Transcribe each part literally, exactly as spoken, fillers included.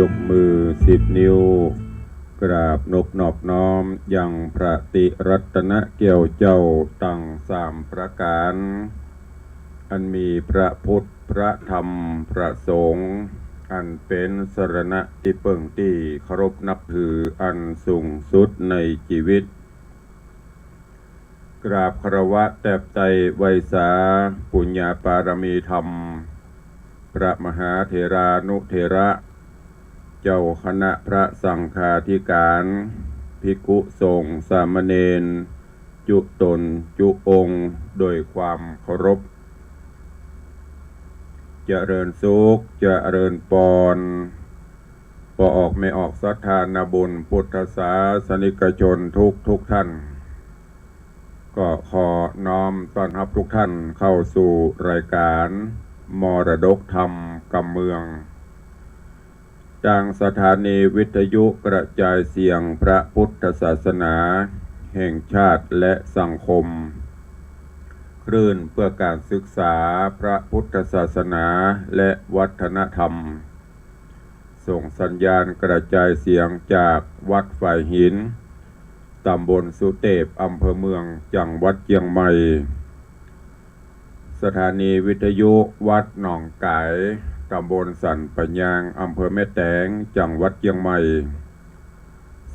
ยกมือสิบนิ้ว กราบนบนอบน้อมยังพระติรัตนแก้วเจ้าตังสามประก๋าน อันมีพระพุทธ พระธรรม พระสงฆ์ อันเป๋นสรณะตี้เปิ้งตี้เคารพนับถืออันสูงสุดในจีวิต กราบคารวะแตบไตรไหว้สาปุญญาปารมีธรรม พระมหาเถรานุเถระ เจ้าคณะพระสังฆาธิการ ภิกขุสงฆ์สามเณร จุ๊ต๋นจุ๊องค์โดยความเคารพ เจริญสุข เจริญปอน ป้อออกแม่ออกศรัทธานาบุญพุทธศาสนิกชนทุกๆ ท่าน ก็ขอน้อมต้อนฮับทุกท่านเข้าสู่รายการมรดกธรรมกำเมือง ตางสถานีวิทยุกระจายเสียงพระพุทธศาสนาแห่งชาติและสังคม คลื่นเพื่อการศึกษาพระพุทธศาสนาและวัฒนธรรม ส่งสัญญาณกระจายเสียงจากวัดฝายหิน ตำบลสุเตพ อำเภอเมือง จังหวัดเจียงใหม่ สถานีวิทยุวัดหนองก๋าย ตำบลสันป่ายาง อำเภอแม่แตง จังหวัดเจียงใหม่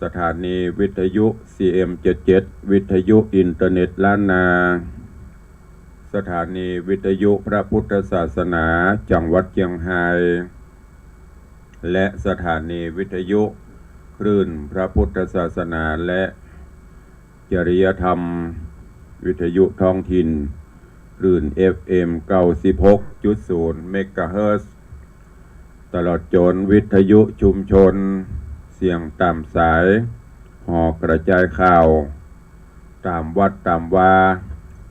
สถานีวิทยุ ซีเอ็มเจ็ดเจ็ด วิทยุอินเทอร์เน็ตล้านนา สถานีวิทยุพระพุทธศาสนาจังหวัดเจียงฮาย และสถานีวิทยุคลื่นพระพุทธศาสนาและจริยธรรม วิทยุท้องถิ่น คลื่น เอฟเอ็ม เก้าสิบหกจุดศูนย์ เมกะเฮิรตซ์ ตลอดจ๋นวิทยุชุมชน เสียงต๋ามสาย หอกระจายข่าว ต๋ามวัดต๋ามวา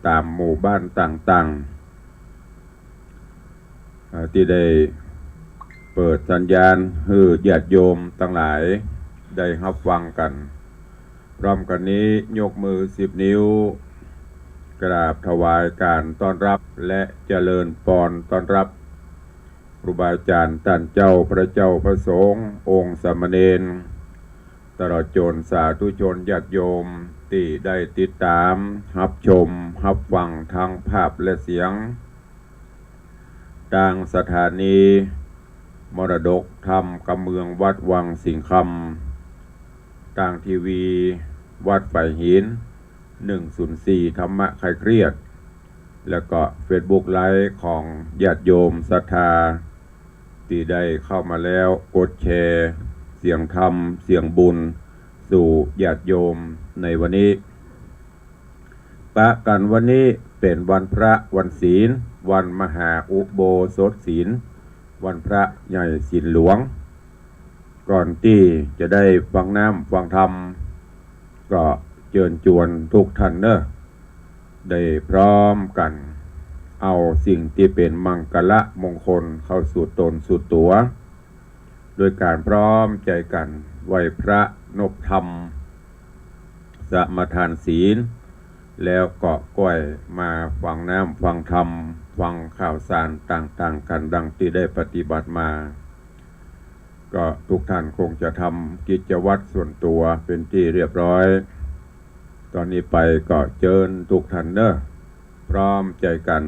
ต๋ามหมู่บ้านต่างๆ เอ่อ ตี้ได้เปิดสัญญาณหื้อญาติโยมตังหลายได้ฮับฟังกั๋น พร้อมกั๋นนี้ยกมือสิบนิ้ว กราบถวายก๋านต้อนฮับและเจริญปอนต้อนฮับ ครูบาอาจ๋ารย์ต้านเจ้า พระเจ้า พระสงฆ์ องค์สามเณร ตลอดจ๋นสาธุชนญาติโยมตี้ได้ติดต๋ามฮับชมฮับฟังตางภาพและเสียง ตางสถานีมรดกธรรมกำเมืองวัดวังสิงห์คำ ตางทีวีวัดฝายหิน หนึ่งศูนย์สี่ ธรรมะคลายเครียด แล้วก็เฟซบุ๊กไลฟ์ของญาติโยมศรัทธา ตี้ได้เข้ามาแล้วกดแชร์เสียงธรรมเสียงบุญสู่ญาติโยมในวันนี้ ปะกั๋นวันนี้เป๋นวันพระวันศีล วันมหาอุโบสถศีล วันพระใหญ่ศีลหลวง ก่อนตี้จะได้ฟังน้ำฟังธรรม ก็เจิญจวนทุกท่านเน่อ ได้พร้อมกั๋นเอาสิ่งตี้เป๋นมังคละมงคลเข้าสู่ต๋นสู่ตั๋ว โดยก๋านพร้อมใจ๋กั๋นไหว้พระนบธรรม สมาทานศีล แล้วก็ก้อยมาฟังน้ำฟังธรรม ฟังข่าวสารต่างๆ กั๋นดังตี้ได้ปฏิบัติมา ก็ทุกท่านคงจะทำกิจวัตรส่วนตัวเป๋นตี้เรียบร้อย ต๋อนนี้ไปก็เจิญทุกท่านเน่อ พร้อมใจ๋กั๋น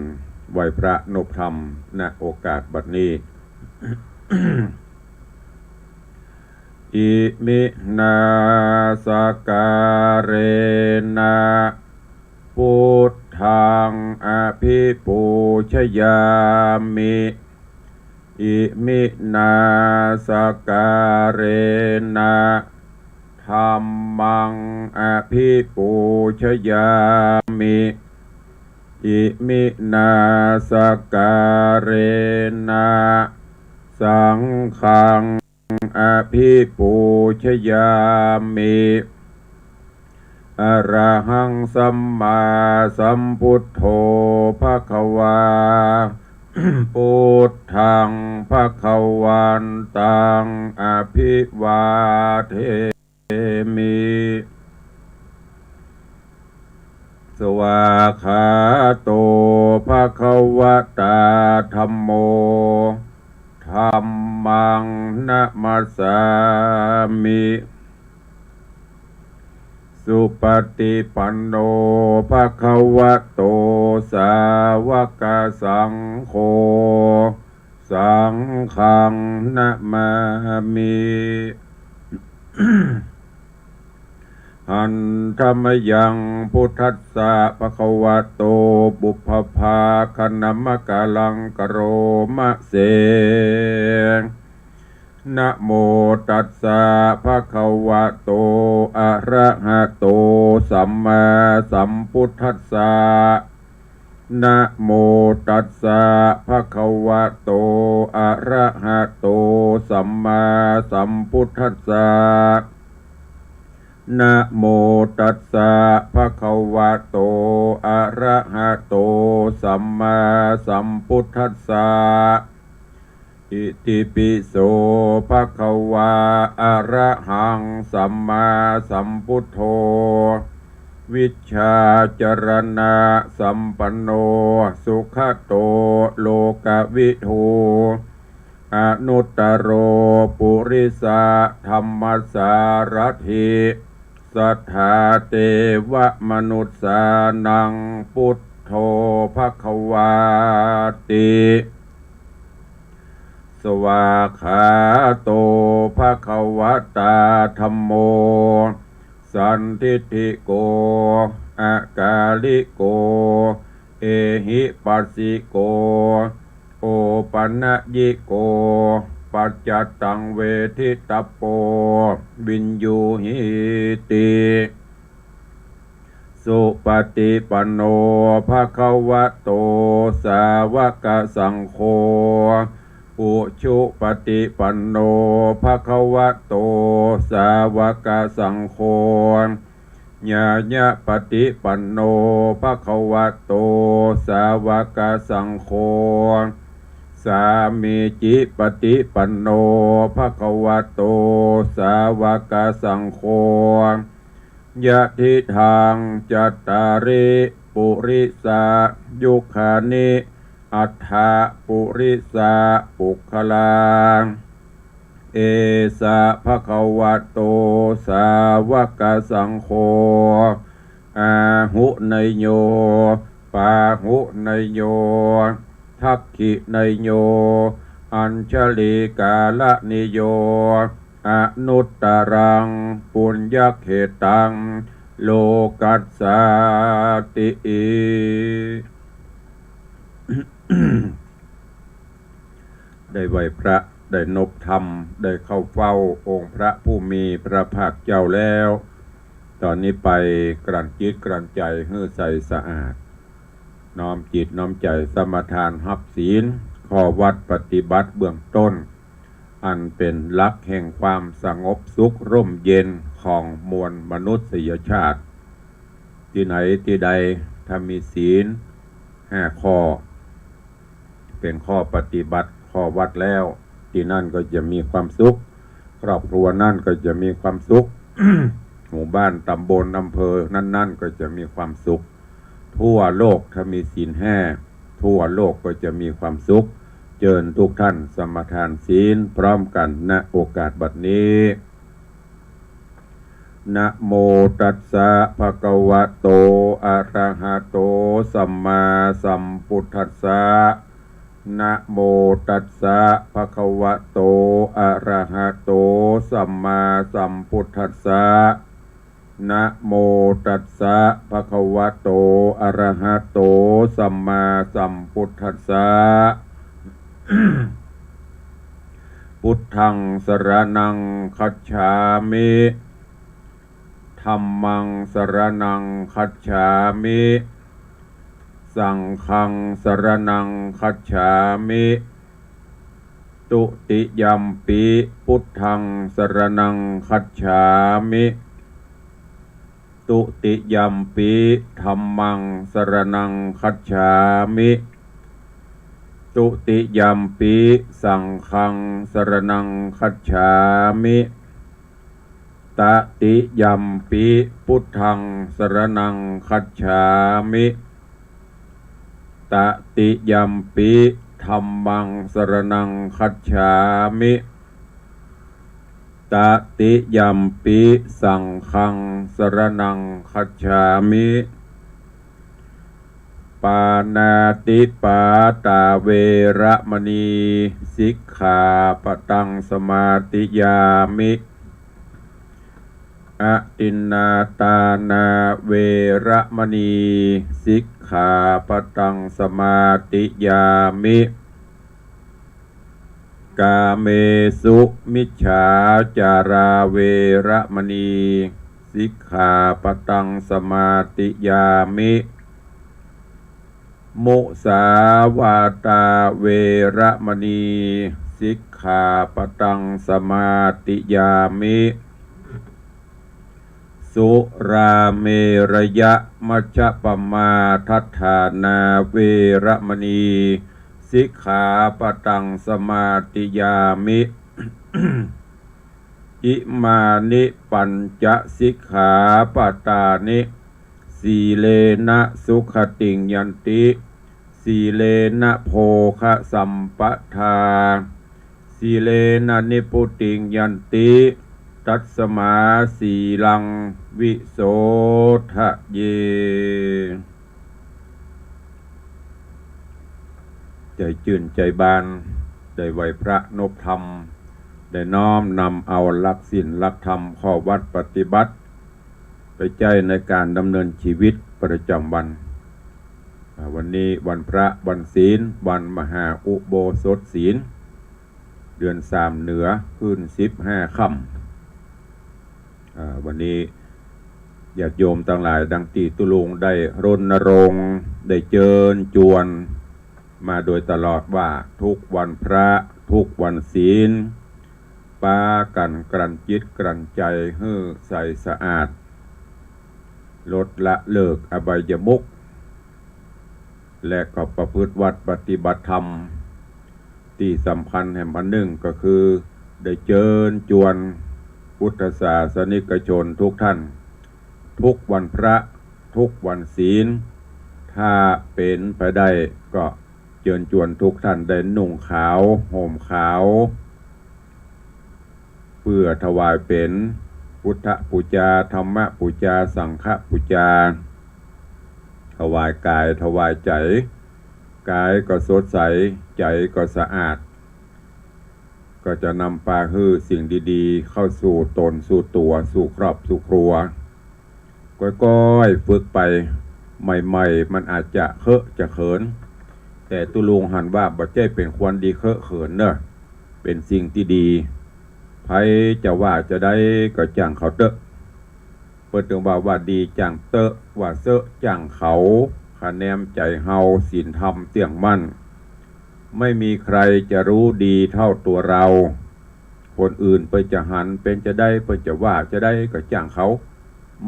ไหว้พระนบธรรม ณ โอกาสบัดนี้ อิมินาสการะนะ พุทธังอภิปูชยามิ อิมินาสการะนะ ธัมมังอภิปูชยามิ อิมินาสการะนะ สังฆังอภิปูชยามิ อะระหังสัมมาสัมพุทโธภะคะวา พุทธังภะคะวันตังอภิวาเทมิ สวากขาโตภะคะวะตาธัมโม ธ ธัมมังนะมัสสามิ สุปะติปันโน ภะคะวะโต สาวะกะสังโฆ สังฆังนะมามิ หันธะมะยัง พุทธัสสะ ภะคะวะโต ปุพพะภาคะนะมะกะลัง กะโรมะเส นะโมตัสสะ ภะคะวะโต อะระหะโต สัมมาสัมพุทธัสสะ นะโมตัสสะ ภะคะวะโต อะระหะโต สัมมาสัมพุทธัสสะ นะโมตัสสะ ภะคะวะโต อะระหะโต สัมมาสัมพุทธัสสะ อิติปิโส ภะคะวะ อะระหัง สัมมาสัมพุทโธ วิชชาจารณะสัมปันโน สุขะโต โลกะวิทู อนุตตะโร ปุริสะธัมมะสารถิ สัทธาเตวะมนุสสานัง พุทโธ ภะคะวาติ สวากขาโต ภะคะวะตา ธัมโม สันทิฏฐิโก อะกาลิโก เอหิปัสสิโก โอปะนะยิโก ปัจจัตตังเวทิตัปโป วิญญูหีติ สุปะติปันโน ภะคะวะโต สาวะกะสังโฆ อุชุปะติปันโน ภะคะวะโต สาวะกะสังโฆ ญาญะปะติปันโน ภะคะวะโต สาวะกะสังโฆ สามีจิปะติปันโน ภะคะวะโต สาวะกะสังโฆ ยะทิทัง จัตตาริ ปุริสะยุคานิ อัตถะปุริสะปุคคลา เอสะ ภะคะวะโต สาวะกะสังโฆ อาหุเนยโย ปาหุเนยโย ทักขิเนยโย อัญชลีกาละนิโย อนุตตะรัง ปุญญะเขตัง โลกัสสาติ ได้ไหว้พระ ได้นบธรรม ได้เข้าเฝ้าองค์พระผู้มีพระภาคเจ้าแล้ว ต๋อนนี้ไปกลั่นจิตกลั่นใจ๋หื้อใสสะอาด น้อมจิตน้อมใจ๋สมาทานฮับศีล ข้อวัตรปฏิบัติเบื้องต้น อันเป๋นหลักแห่งความสงบสุขร่มเย็นของมวลมนุษยชาติ ตี้ไหนตี้ใดถ้ามีศีลห้าข้อ เป๋นข้อปฏิบัติข้อวัตรแล้ว ตี้นั่นก็จะมีความสุข ครอบครัวนั่นก็จะมีความสุข หมู่บ้านตำบลอำเภอนั้นๆ ก็จะมีความสุข ทั่วโลกถ้ามีศีลห้า ทั่วโลกก็จะมีความสุข เจิญทุกท่านสมาทานศีลพร้อมกั๋น ณ โอกาสบัดนี้ นะโมตัสสะ ภะคะวะโต อะระหะโต สัมมาสัมพุทธัสสะ นะโมตัสสะ ภะคะวะโต อะระหะโต สัมมาสัมพุทธัสสะ นะโมตัสสะ ภะคะวะโต อะระหะโต สัมมาสัมพุทธัสสะ พุทธังสรณังคัจฉามิ ธัมมังสรณังคัจฉามิ สังฆังสรณังคัจฉามิ ตุติยัมปิ พุทธังสรณังคัจฉามิ ตุติยัมปิ ธัมมังสรณังคัจฉามิ ตุติยัมปิ สังฆังสรณังคัจฉามิ ตติยัมปิ พุทธังสรณังคัจฉามิ ตติยัมปิ ธัมมังสรณังคัจฉามิ ตติยัมปิสังฆังสรณังคัจฉามิ ปาณาติปาตาเวระมณี สิกขาปะตังสมาธิยามิ อทินนาทานาเวระมณี สิกขาปะตังสมาธิยามิ กาเมสุมิจฉาจาราเวระมณี สิกขาปะตังสมาธิยามิ มุสาวาทาเวระมณี สิกขาปะตังสมาธิยามิ สุราเมรยะมัชฌะปมาทัฏฐานาเวระมณี สิกขาปะตังสมาธิยามิ อิมานิปัญจสิกขาปะตานิ สีเลนะสุขติงยันติ สีเลนะโภคสัมปทา สีเลนะนิพพุติงยันติ ตัสมาสีลังวิโสทะเย ใจ๋จื้นใจ๋บาน ได้ไหว้พระนบธรรม ได้น้อมนำเอาหลักศีลหลักธรรมข้อวัดปฏิบัติ ไปใจ๊ในก๋านดำเนินชีวิตประจ๋ำวัน อ่า วันนี้วันพระวันศีล วันมหาอุโบสถศีล เดือนสามเหนือ คืนสิบห้าค่ำ อ่า วันนี้ญาติโยมตังหลายดังตี้ตุ๊ลุงได้รณรงค์ ได้เจิญจวนมาโดยตลอดว่าทุกวันพระ ทุกวันศีล ปากั๋นกลั่นจิตกลั่นใจ๋หื้อใสสะอาด ลดละเลิกอบายมุข และก็ประพฤติวัตรปฏิบัติธรรม ตี้สำคัญแหมอันนึ่งก็คือได้เจิญจวนพุทธศาสนิกชนทุกท่าน ทุกวันพระ ทุกวันศีล ถ้าเป๋นไปได้ก็เจิญจวนทุกท่านได้นุ่งขาว ห่มขาว เปื้อถวายเป๋นพุทธปู๋จา ธรรมปู๋จา สังฆปู๋จา ถวายก๋าย ถวายใจ๋ ก๋ายก็สดใส ใจ๋ก็สะอาด ก็จะนำปาหื้อสิ่งดีๆ เข้าสู่ต๋น สู่ตั๋ว สู่ครอบ สู่ครัว ก้อยๆ ฝึกไป ใหม่ๆ มันอาจจะเคอะจะเขิน แต่ตุ๊ลุงหันว่าบ่ใจ้เป๋นควรดีเคอะเขินเน่อ เป๋นสิ่งตี้ดี ใผจะว่าจาใดก็จ้างเขาเต๊อะ เปิ้นตึงว่า ว่าดีจ้างเต๊อะ ว่าเซอะจ้างเขา คะแนนใจ๋เฮา ศีลธรรมเตี้ยงมั่น ไม่มีใครจะรู้ดีเท่าตัวเรา คนอื่นเปิ้นจะหันเป๋นจาใด เปิ้นจะว่าจาใดก็จ้างเขา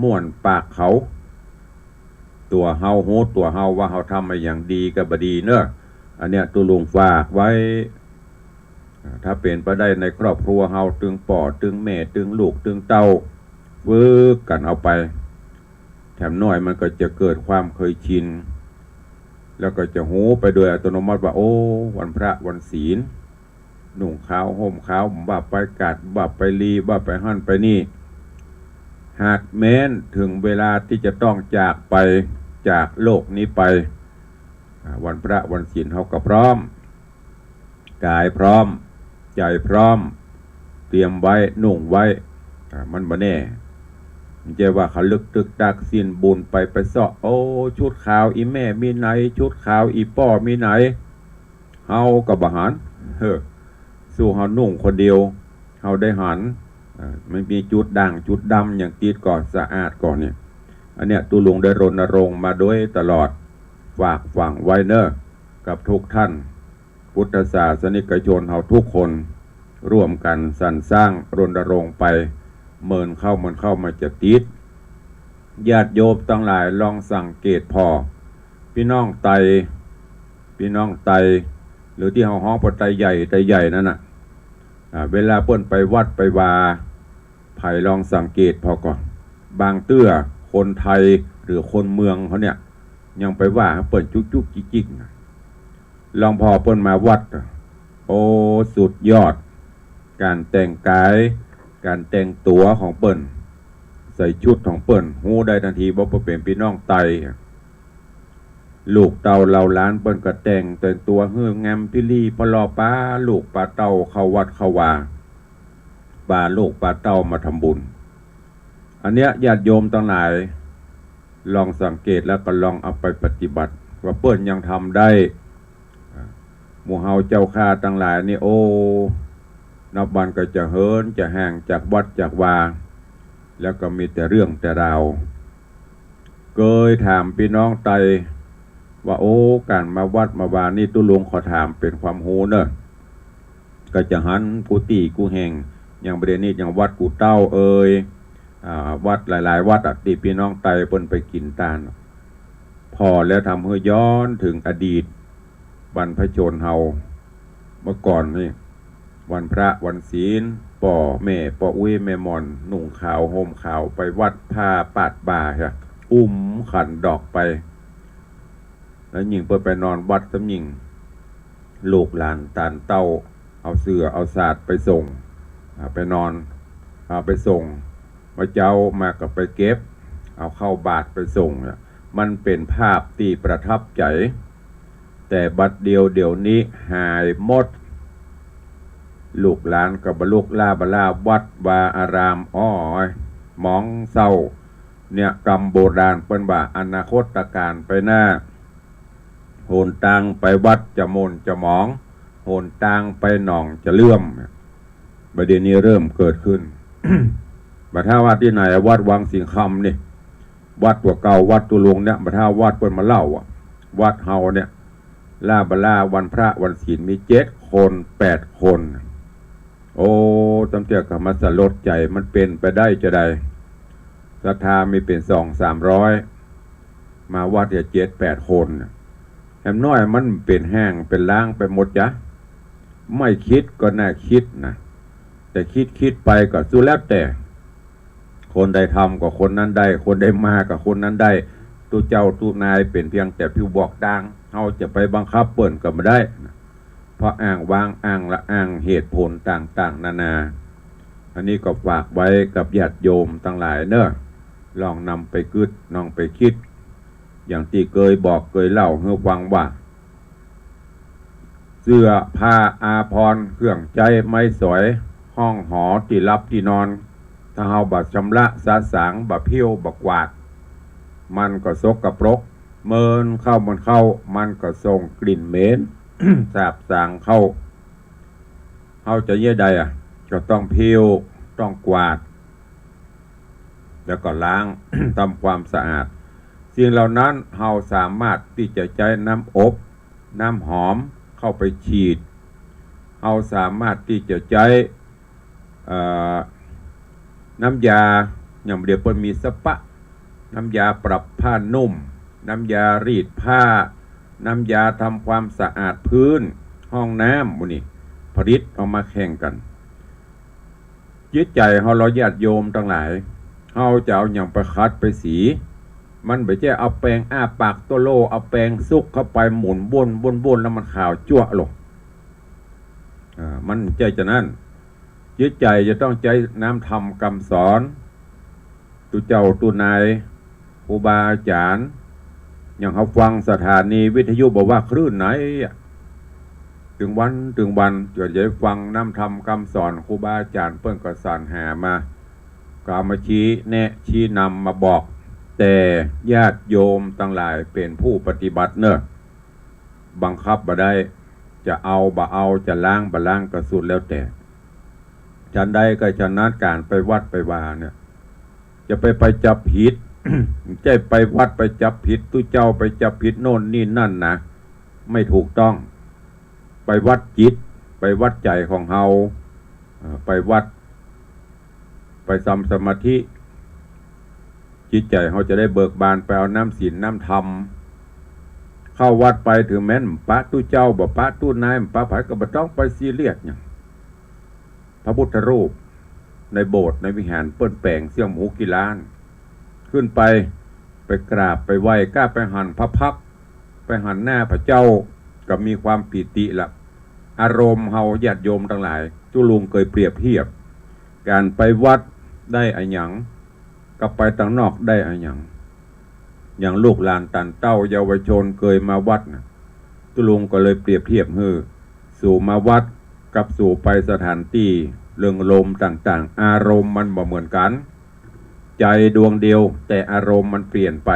ม่วนปากเขา ตั๋วเฮาฮู้ตั๋วเฮาว่าเฮาทำมาอย่างดีกับบ่ดีเน่อ อันเนี้ยตุ๊ลุงฝากไว้ อ่า ถ้าเป๋นไปได้ในครอบครัวเฮา ตึงป้อตึงแม่ ตึงลูก ตึงเต้า ฝึกกั๋นเอาไป แถมน้อยมันก็จะเกิดความเคยชิน แล้วก็จะฮู้ไปโดยอัตโนมัติว่า โอ้ วันพระวันศีล นุ่งขาว ห่มขาว บ่าไปกาด บ่าไปลี บ่าไปหั้นไปนี่ หากแม้นเถิงเวลาตี้จะต้องจากไป จากโลกนี้ไป อ่า วันพระวันศีลเฮาก็พร้อม ก๋ายพร้อม ใจ๋พร้อม เตรียมไว้ นุ่งไว้ อ่า มันบ่แน่ มันจะว่าเขาลึกตึกตักสิ้นบุญไป ไปเซาะ โอ้ ชุดขาวอี่แม่มีไหน ชุดขาวอี่ป้อมีไหน เฮาก็บ่หัน เฮ้อ สู้เฮานุ่งคนเดียว เฮาได้หัน อ่า มันมีจุดด่างจุดดำอย่างติดก่อสะอาดก่อเนี่ย อันเนี้ยตุ๊ลุงได้รณรงค์มาโดยตลอด ฝากฝังไว้เน่อ กับทุกท่าน พุทธศาสนิกชนเฮาทุกคน ร่วมกั๋นสรรสร้างรณรงค์ไป เมินเข้าเมินเข้ามันจะติด ญาติโยมตังหลายลองสังเกตผ่อ ปี้น้องไต ปี้น้องไต หรือตี้เฮาฮ้องว่าไตใหญ่ ไตใหญ่นั่นน่ะ อ่า เวลาเปิ้นไปวัดไปวา ใผลองสังเกตผ่อก่อ บางเตื้อคนไทยหรือคนเมืองเขาเนี่ย ยังไปว่าเปิ้นจุ๊กจุ๊กจิ๊กจิ๊กนะ หลวงพ่อเปิ้นมาวัด โอ้ สุดยอด ก๋านแต่งก๋าย ก๋านแต่งตั๋วของเปิ้น ใส่ชุดของเปิ้น ฮู้ได้ตันทีว่าเปิ้นเป๋นปี้น้องไต ลูกเต้าเหล่าหลานเปิ้นก็แต่ง แต่งตั๋วหื้องามพิลีพะลอ ปาลูกปาเต้าเข้าวัดเข้าวา ปาลูกปาเต้ามาทำบุญ อันเนี้ยญาติโยมตังหลาย ลองสังเกตแล้วก็ลองเอาไปปฏิบัติ ว่าเปิ้นยังทำได้ หมู่เฮาเจ้าข้าตังหลายนี่ โอ้ นับวันก็จะเหินจะห่างจากวัดจากวา แล้วก็มีแต่เรื่องแต่ราว เกยถามปี้น้องไตว่า โอ้ ก๋านมาวัดมาวานี่ ตุ๊ลุงขอถามเป๋นความฮู้เน่อ ก็จะหันกู้ตี้กู้แห่ง อย่างประเดี๋ยวนี้อย่างวัดกู่เต้าเอ่ย อ่า วัดหลายๆ วัดอะ ตี้ปี้น้องไตเปิ้นไปกิ๋นตาน ผ่อแล้วทำหื้อย้อนเถิงอดีต บรรพชนเฮา เมื่อก่อนนี่ วันพระวันศีล ป้อแม่ ป้ออุ๊ยแม่หม่อน นุ่งขาวห่มขาว ไปวัด ผ้าปาดบ่า อุ้มขันดอกไป แล้วยิ่งเปิ้นไปนอนวัดซ้ำยิ่ง ลูกหลานตานเต้า เอาเสื้อเอาสาดไปส่ง อ่า ไปนอน เอาไปส่ง เมื่อเจ๊ามาก็ไปเก็บ เอาเข้าบาตรไปส่งเนี่ย มันเป๋นภาพตี้ประทับใจ๋ แต่บัดเดี่ยว เดี๋ยวนี้หายหมด ลูกหลานก็บ่ลุก ล้าบ่ล้า วัดวาอาราม อ้อย หมองเศร้า เนี่ย กรรมโบราณเปิ้นว่า อนาคตก๋านไปหน้า หนตางไปวัดจะหม่นจะหมอง หนตางไปหนองจะเลื่อม บัดเดี๋ยวนี้เริ่มเกิดขึ้น บ่าถ้าว่าตี้ไหน วัดวังสิงห์คำนี่ วัดตั๋วเก่า วัดตุ๊ลุงเนี่ย บ่าถ้าวัดเปิ้นมาเล่าอะ วัดเฮาเนี่ย ล้าบ่ล้า วันพระวันศีลมีเจ็ดคนแปดคน โอ้ ตำเตื้อก็มาสลดใจ๋ มันเป๋นไปได้จาใด ศรัทธามีเป๋นสองสามร้อย มาวัดเนี่ยเจ็ดแปดคน แหมน้อยมันเป๋นแห้งเป๋นล้างไปหมดจ๊ะ ไม่คิดก็น่าคิดนะ แต่คิดคิดไปก็สุดแล้วแต่ คนใดทำก็คนนั้นได้ คนใดมาก็คนนั้นได้ ตุ๊เจ้าตุ๊นายเป๋นเพียงแต่ผู้บอกตาง เฮาจะไปบังคับเปิ้นก็บ่ได้ เพราะอ้างว้างอ้างละอ้างเหตุผลต่างๆ นานา อันนี้ก็ฝากไว้กับญาติโยมตังหลายเน่อ ลองนำไปกึ๊ด ลองไปคิด อย่างตี้เกยบอกเกยเล่าหื้อฟังว่า เสื้อผ้าอาภรณ์ เครื่องใจ๊ไม้สอย ห้องหอตี้หลับตี้นอน ถ้าเฮาบ่ชำระสะสาง บ่ผิ้ว บ่กวาด มันก็สกปรก เมินเข้าเมินเข้า มันก็ส่งกลิ่นเหม็น สาบสางเข้า เฮาจะเยียะใดอะ ก็ต้องผิ้ว ต้องกวาด แล้วก็ล้าง ทำความสะอาด สิ่งเหล่านั้นเฮาสามารถตี้จะใจ๊น้ำอบ น้ำหอมเข้าไปฉีด เฮาสามารถตี้จะใจ๊ เอ่อ น้ำยา อย่างเดี๋ยวเปิ้นมีสปะ น้ำยาปรับผ้านุ่ม น้ำยารีดผ้า น้ำยาทำความสะอาดพื้น ห้องน้ำ หมู่นี้ ผลิตออกมาแข่งกั๋น จิตใจ๋เฮา เฮาญาติโยมตังหลาย เฮาจะเอาหยังไปขัดไปสี มันบ่ใจ้เอาแป๋งอ้าปากโตโล่ เอาแป๋งสุกเข้าไปหมุนบ้วนบ้วนบ้วน แล้วมันขาวจั๊วะลง อ่า มันบ่ใจ้จานั้น จิตใจ๋จะต้องใจ๊น้ำธรรมกำสอน ตุ๊เจ้าตุ๊นาย ครูบาอาจ๋ารย์ อย่างเฮาฟังสถานีวิทยุบ่ว่าคลื่นไหนอะ ตึงวันตึงวัน ก็จะได้ฟังน้ำธรรมกำสอน ครูบาอาจ๋ารย์เปิ้นก็สรรหามา ก็เอามาชี้แนะชี้นำมาบอก แต่ญาติโยมตังหลายเป๋นผู้ปฏิบัติเน่อ บังคับบ่ได้ จะเอาบ่เอา จะล้างบ่ล้างก็สุดแล้วแต่ ฉันใดก็ฉันนั้น ก๋านไปวัดไปวาเนี่ย จะไป ไปจับผิด บ่ใจ้ไปวัดไปจับผิด ตุ๊เจ้าไปจับผิดโน่นนี่นั่นนะ ไม่ถูกต้อง ไปวัดจิต ไปวัดใจ๋ของเฮา เอ่อ ไปวัด ไปทำสมาธิ จิตใจ๋เฮาจะได้เบิกบาน ไปเอาน้ำศีลน้ำธรรม เข้าวัดไป ถึงแม้นบ่ปะตุ๊เจ้า บ่ปะตุ๊นาย บ่ปะใผ ก็บ่ต้องไปซีเรียสหยัง พระพุทธรูปในโบสถ์ในวิหารเปิ้นแป๋งเสี้ยมหูกี่ล้าน ขึ้นไป ไปกราบไปไหว้ ก้าไปหันพระพักตร์ ไปหันหน้าพระเจ้า ก ก็มีความปีติละ อารมณ์เฮาญาติโยมตังหลาย ตุ๊ลุงเกยเปรียบเทียบ ก๋านไปวัดได้อะหยัง กับไปตังนอกได้อะหยัง อย่างลูกหลานต้านเต้าเยาวชนเกยมาวัดน่ะ ตุ๊ลุงก็เลยเปรียบเทียบหื้อ สูมาวัดกับสูไปสถานตี้เริงรมย์ต่างๆ อารมณ์มันบ่เหมือนกั๋น ใจ๋ดวงเดียว แต่อารมณ์มันเปลี่ยนไป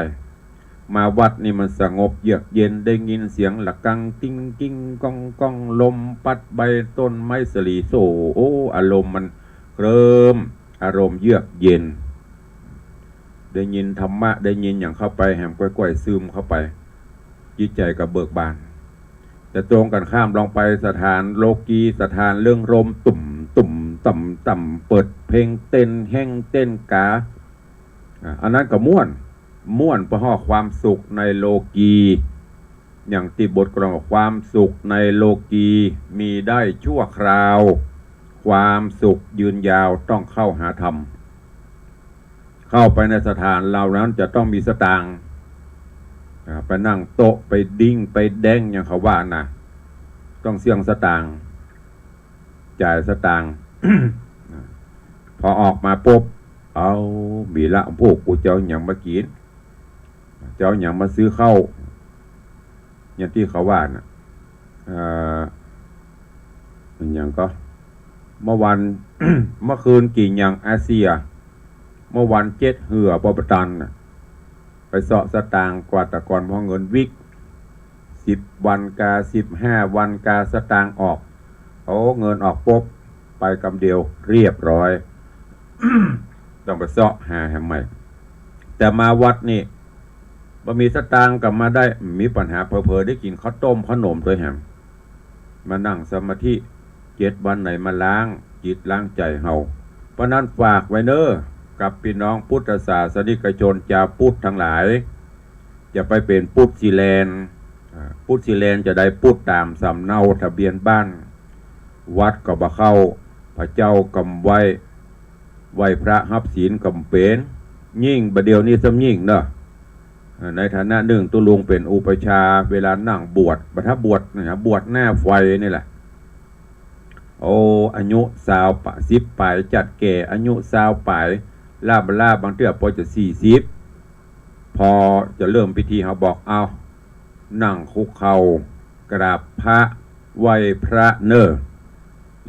มาวัดนี่มันสงบเยือกเย็น ได้ยินเสียงระฆังติ๊งติ๊งก้องก้อง ลมปัดใบต้นไม้สะหลีโส่ โอ้ อารมณ์มันเคลิ้ม อารมณ์เยือกเย็น ได้ยินธรรมะ ได้ยินหยังเข้าไป แหมก้อยๆ ซึมเข้าไป จิตใจ๋ก็เบิกบาน แต่ตรงกั๋นข้ามลองไปสถานโลกี สถานเริงรมย์ ตุ้มตุ้มต่ำต่ำ เปิดเพลงเต้นแฮ้งเต้นก๋า อ่า อันนั้นก็ม่วน ม่วนเป๋าะความสุขในโลกี อย่างตี้บทกลอนว่า ความสุขในโลกีมีได้ชั่วคราว ความสุขยืนยาวต้องเข้าหาธรรม เข้าไปในสถานเหล่านั้นจะต้องมีสตางค์ อ่า ไปนั่งโต๊ะ ไปดิ้ง ไปแด้ง อย่างเขาว่าน่ะ ต้องเสี้ยงสตางค์ จ่ายสตางค์ พอออกมาปุ๊บ เอา มีละ พวกกูจะเอาหยังมากิ๋น จะเอาหยังมาซื้อข้าว อย่างตี้เขาว่าน่ะ เอ่อ มันหยังก็ เมื่อวัน เมื่อคืนกิ๋นหยังอาเซีย เมื่อวันเจ็ดเหือปอประตันน่ะ ไปเซาะสตางค์กว่าแต่ก่อน พอเงินวิก สิบวันกา สิบห้าวันกา สตางค์ออก โอ้ เงินออกปุ๊บ ไปกำเดียว เรียบร้อย ต้องไปเซาะหาแหมใหม่ แต่มาวัดนี่ บ่มีสตางค์ก็มาได้ บ่มีปัญหา เผลอๆ ได้กิ๋นข้าวต้มขนมตวยแหม มานั่งสมาธิ เจ็ดวันไหนมาล้างจิตล้างใจ๋เฮา เพราะนั้นฝากไว้เน้อ กับปี้น้องพุทธศาสนิกชนจาวพุทธตังหลาย จะไปเป๋นพุทธสีแลน อ่า พุทธสีแลนจะได้พุทธต๋ามสำเนาทะเบียนบ้าน วัดก็บ่เข้า พระเจ้าก็บ่ไหว้ ไหว้พระฮับศีลก็บ่เป๋น ยิ่งบ่าเดี่ยวนี้ซ้ำยิ่งเนาะ อ่า ในฐานะนึ่งตุ๊ลุงเป๋นอุปัชฌาย์ เวลานั่งบวช บ่าถ้าบวชเนี่ย บวชหน้าไฟนี่แหละ โอ้ อายุซาวปะ สิบป๋าย จัดแก่ อายุซาวป๋าย ล่าบ่ล่าบางเตื้อปอจะสี่สิบ พอจะเริ่มพิธีเฮาบอก เอา นั่งคุกเข่า กราบพระ ไหว้พระเน้อ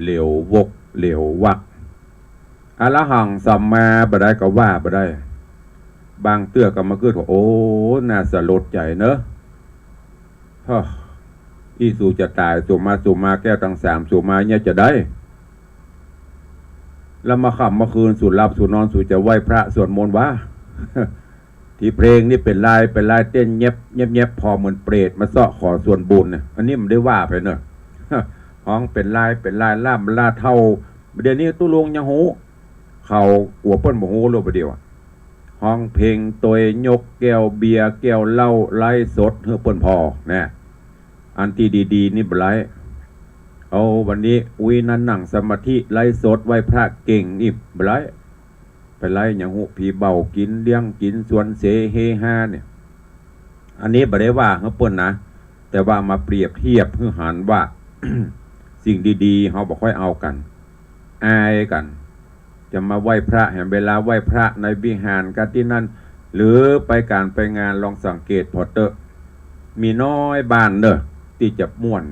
เหลียววก เหลียววัก อรหังสัมมาบ่ได้ก็ว่าบ่ได้ บางเตื้อก็มากึ๊ดว่า โอ้ น่าสลดใจ๋เน้อ ฮะ อี้สูจะต๋าย สูมา สูมาแก้วตังสาม สูมาเนี่ยจะได้ แล้วมาค่ำมาคืน สูหลับสูนอน สูจะไหว้พระสวดมนต์วะ ตี้เพลงนี่เป๋นลาย เป๋นลายเต้นแยบ แยบ แยบ พอเหมือนเปรตมาเซาะขอส่วนบุญเนี่ย อันนี้มันได้ว่าไปเนอะ ฮ้องเป๋นลาย เป๋นลาย ล่ำล่าเท่า เดี๋ยวนี้ตุ๊ลุงยังฮู้ เขากั๋วเปิ้นบ่ฮู้โลดบ่าเดี่ยวอะ ฮ้องเพลงตวย ยกแก้วเบียร์แก้วเหล้า ไลฟ์สดหื้อเปิ้นผ่อนะ อันตี้ดีๆ นี่บ่ไลฟ์ เอา วันนี้อุ๊ยนั้นนั่งสมาธิ ไลฟ์สดไหว้พระเก่ง นี่บ่ไลฟ์ ไปไลฟ์หยังฮู้ ผีเบ้ากิ๋นเลี้ยง กิ๋นสวนเส เฮฮาเนี่ย อันนี้บ่ได้ว่าหื้อเปิ้นนะ แต่ว่ามาเปรียบเทียบหื้อหันว่า สิ่งดีๆ เฮาบ่ค่อยเอากั๋น อายกั๋น จะมาไหว้พระ แหมเวลาไหว้พระในวิหารกั๋นตี้นั้น หรือไปก๋านไปงาน ลองสังเกตผ่อเต๊อะ มีน้อยบ้านเนอะ ตี้จะม่วน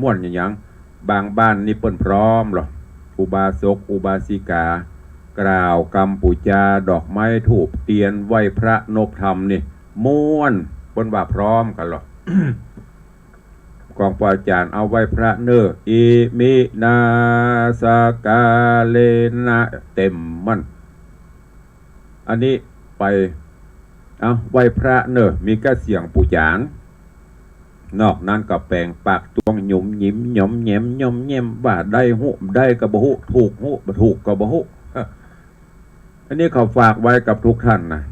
ม่วนหยังหยัง บางบ้านนี่เปิ้นพร้อมลอ อุบาสก อุบาสิกา กล่าวกำปู๋จา ดอกไม้ธูปเตียน ไหว้พระนบธรรมนี่ ม่วน เปิ้นว่าพร้อมกั๋นลอ ของป้ออาจ๋ารย์เอาไหว้พระเน้อ อิมินาสกาเลนะ เต็มมัน อันนี้ไป เอาไหว้พระเน้อ มีก้าเสียงปู๋จ๋าน นอกนั้นก็แป๋งปากตวงหยุมหยิมหยอมแหยมหยอมแหยม ว่าได้ฮู้ ได้ก็บ่ฮู้ ถูกฮู้ บ่ถูกก็บ่ฮู้ อันนี้เขาฝากไว้กับทุกท่านนะ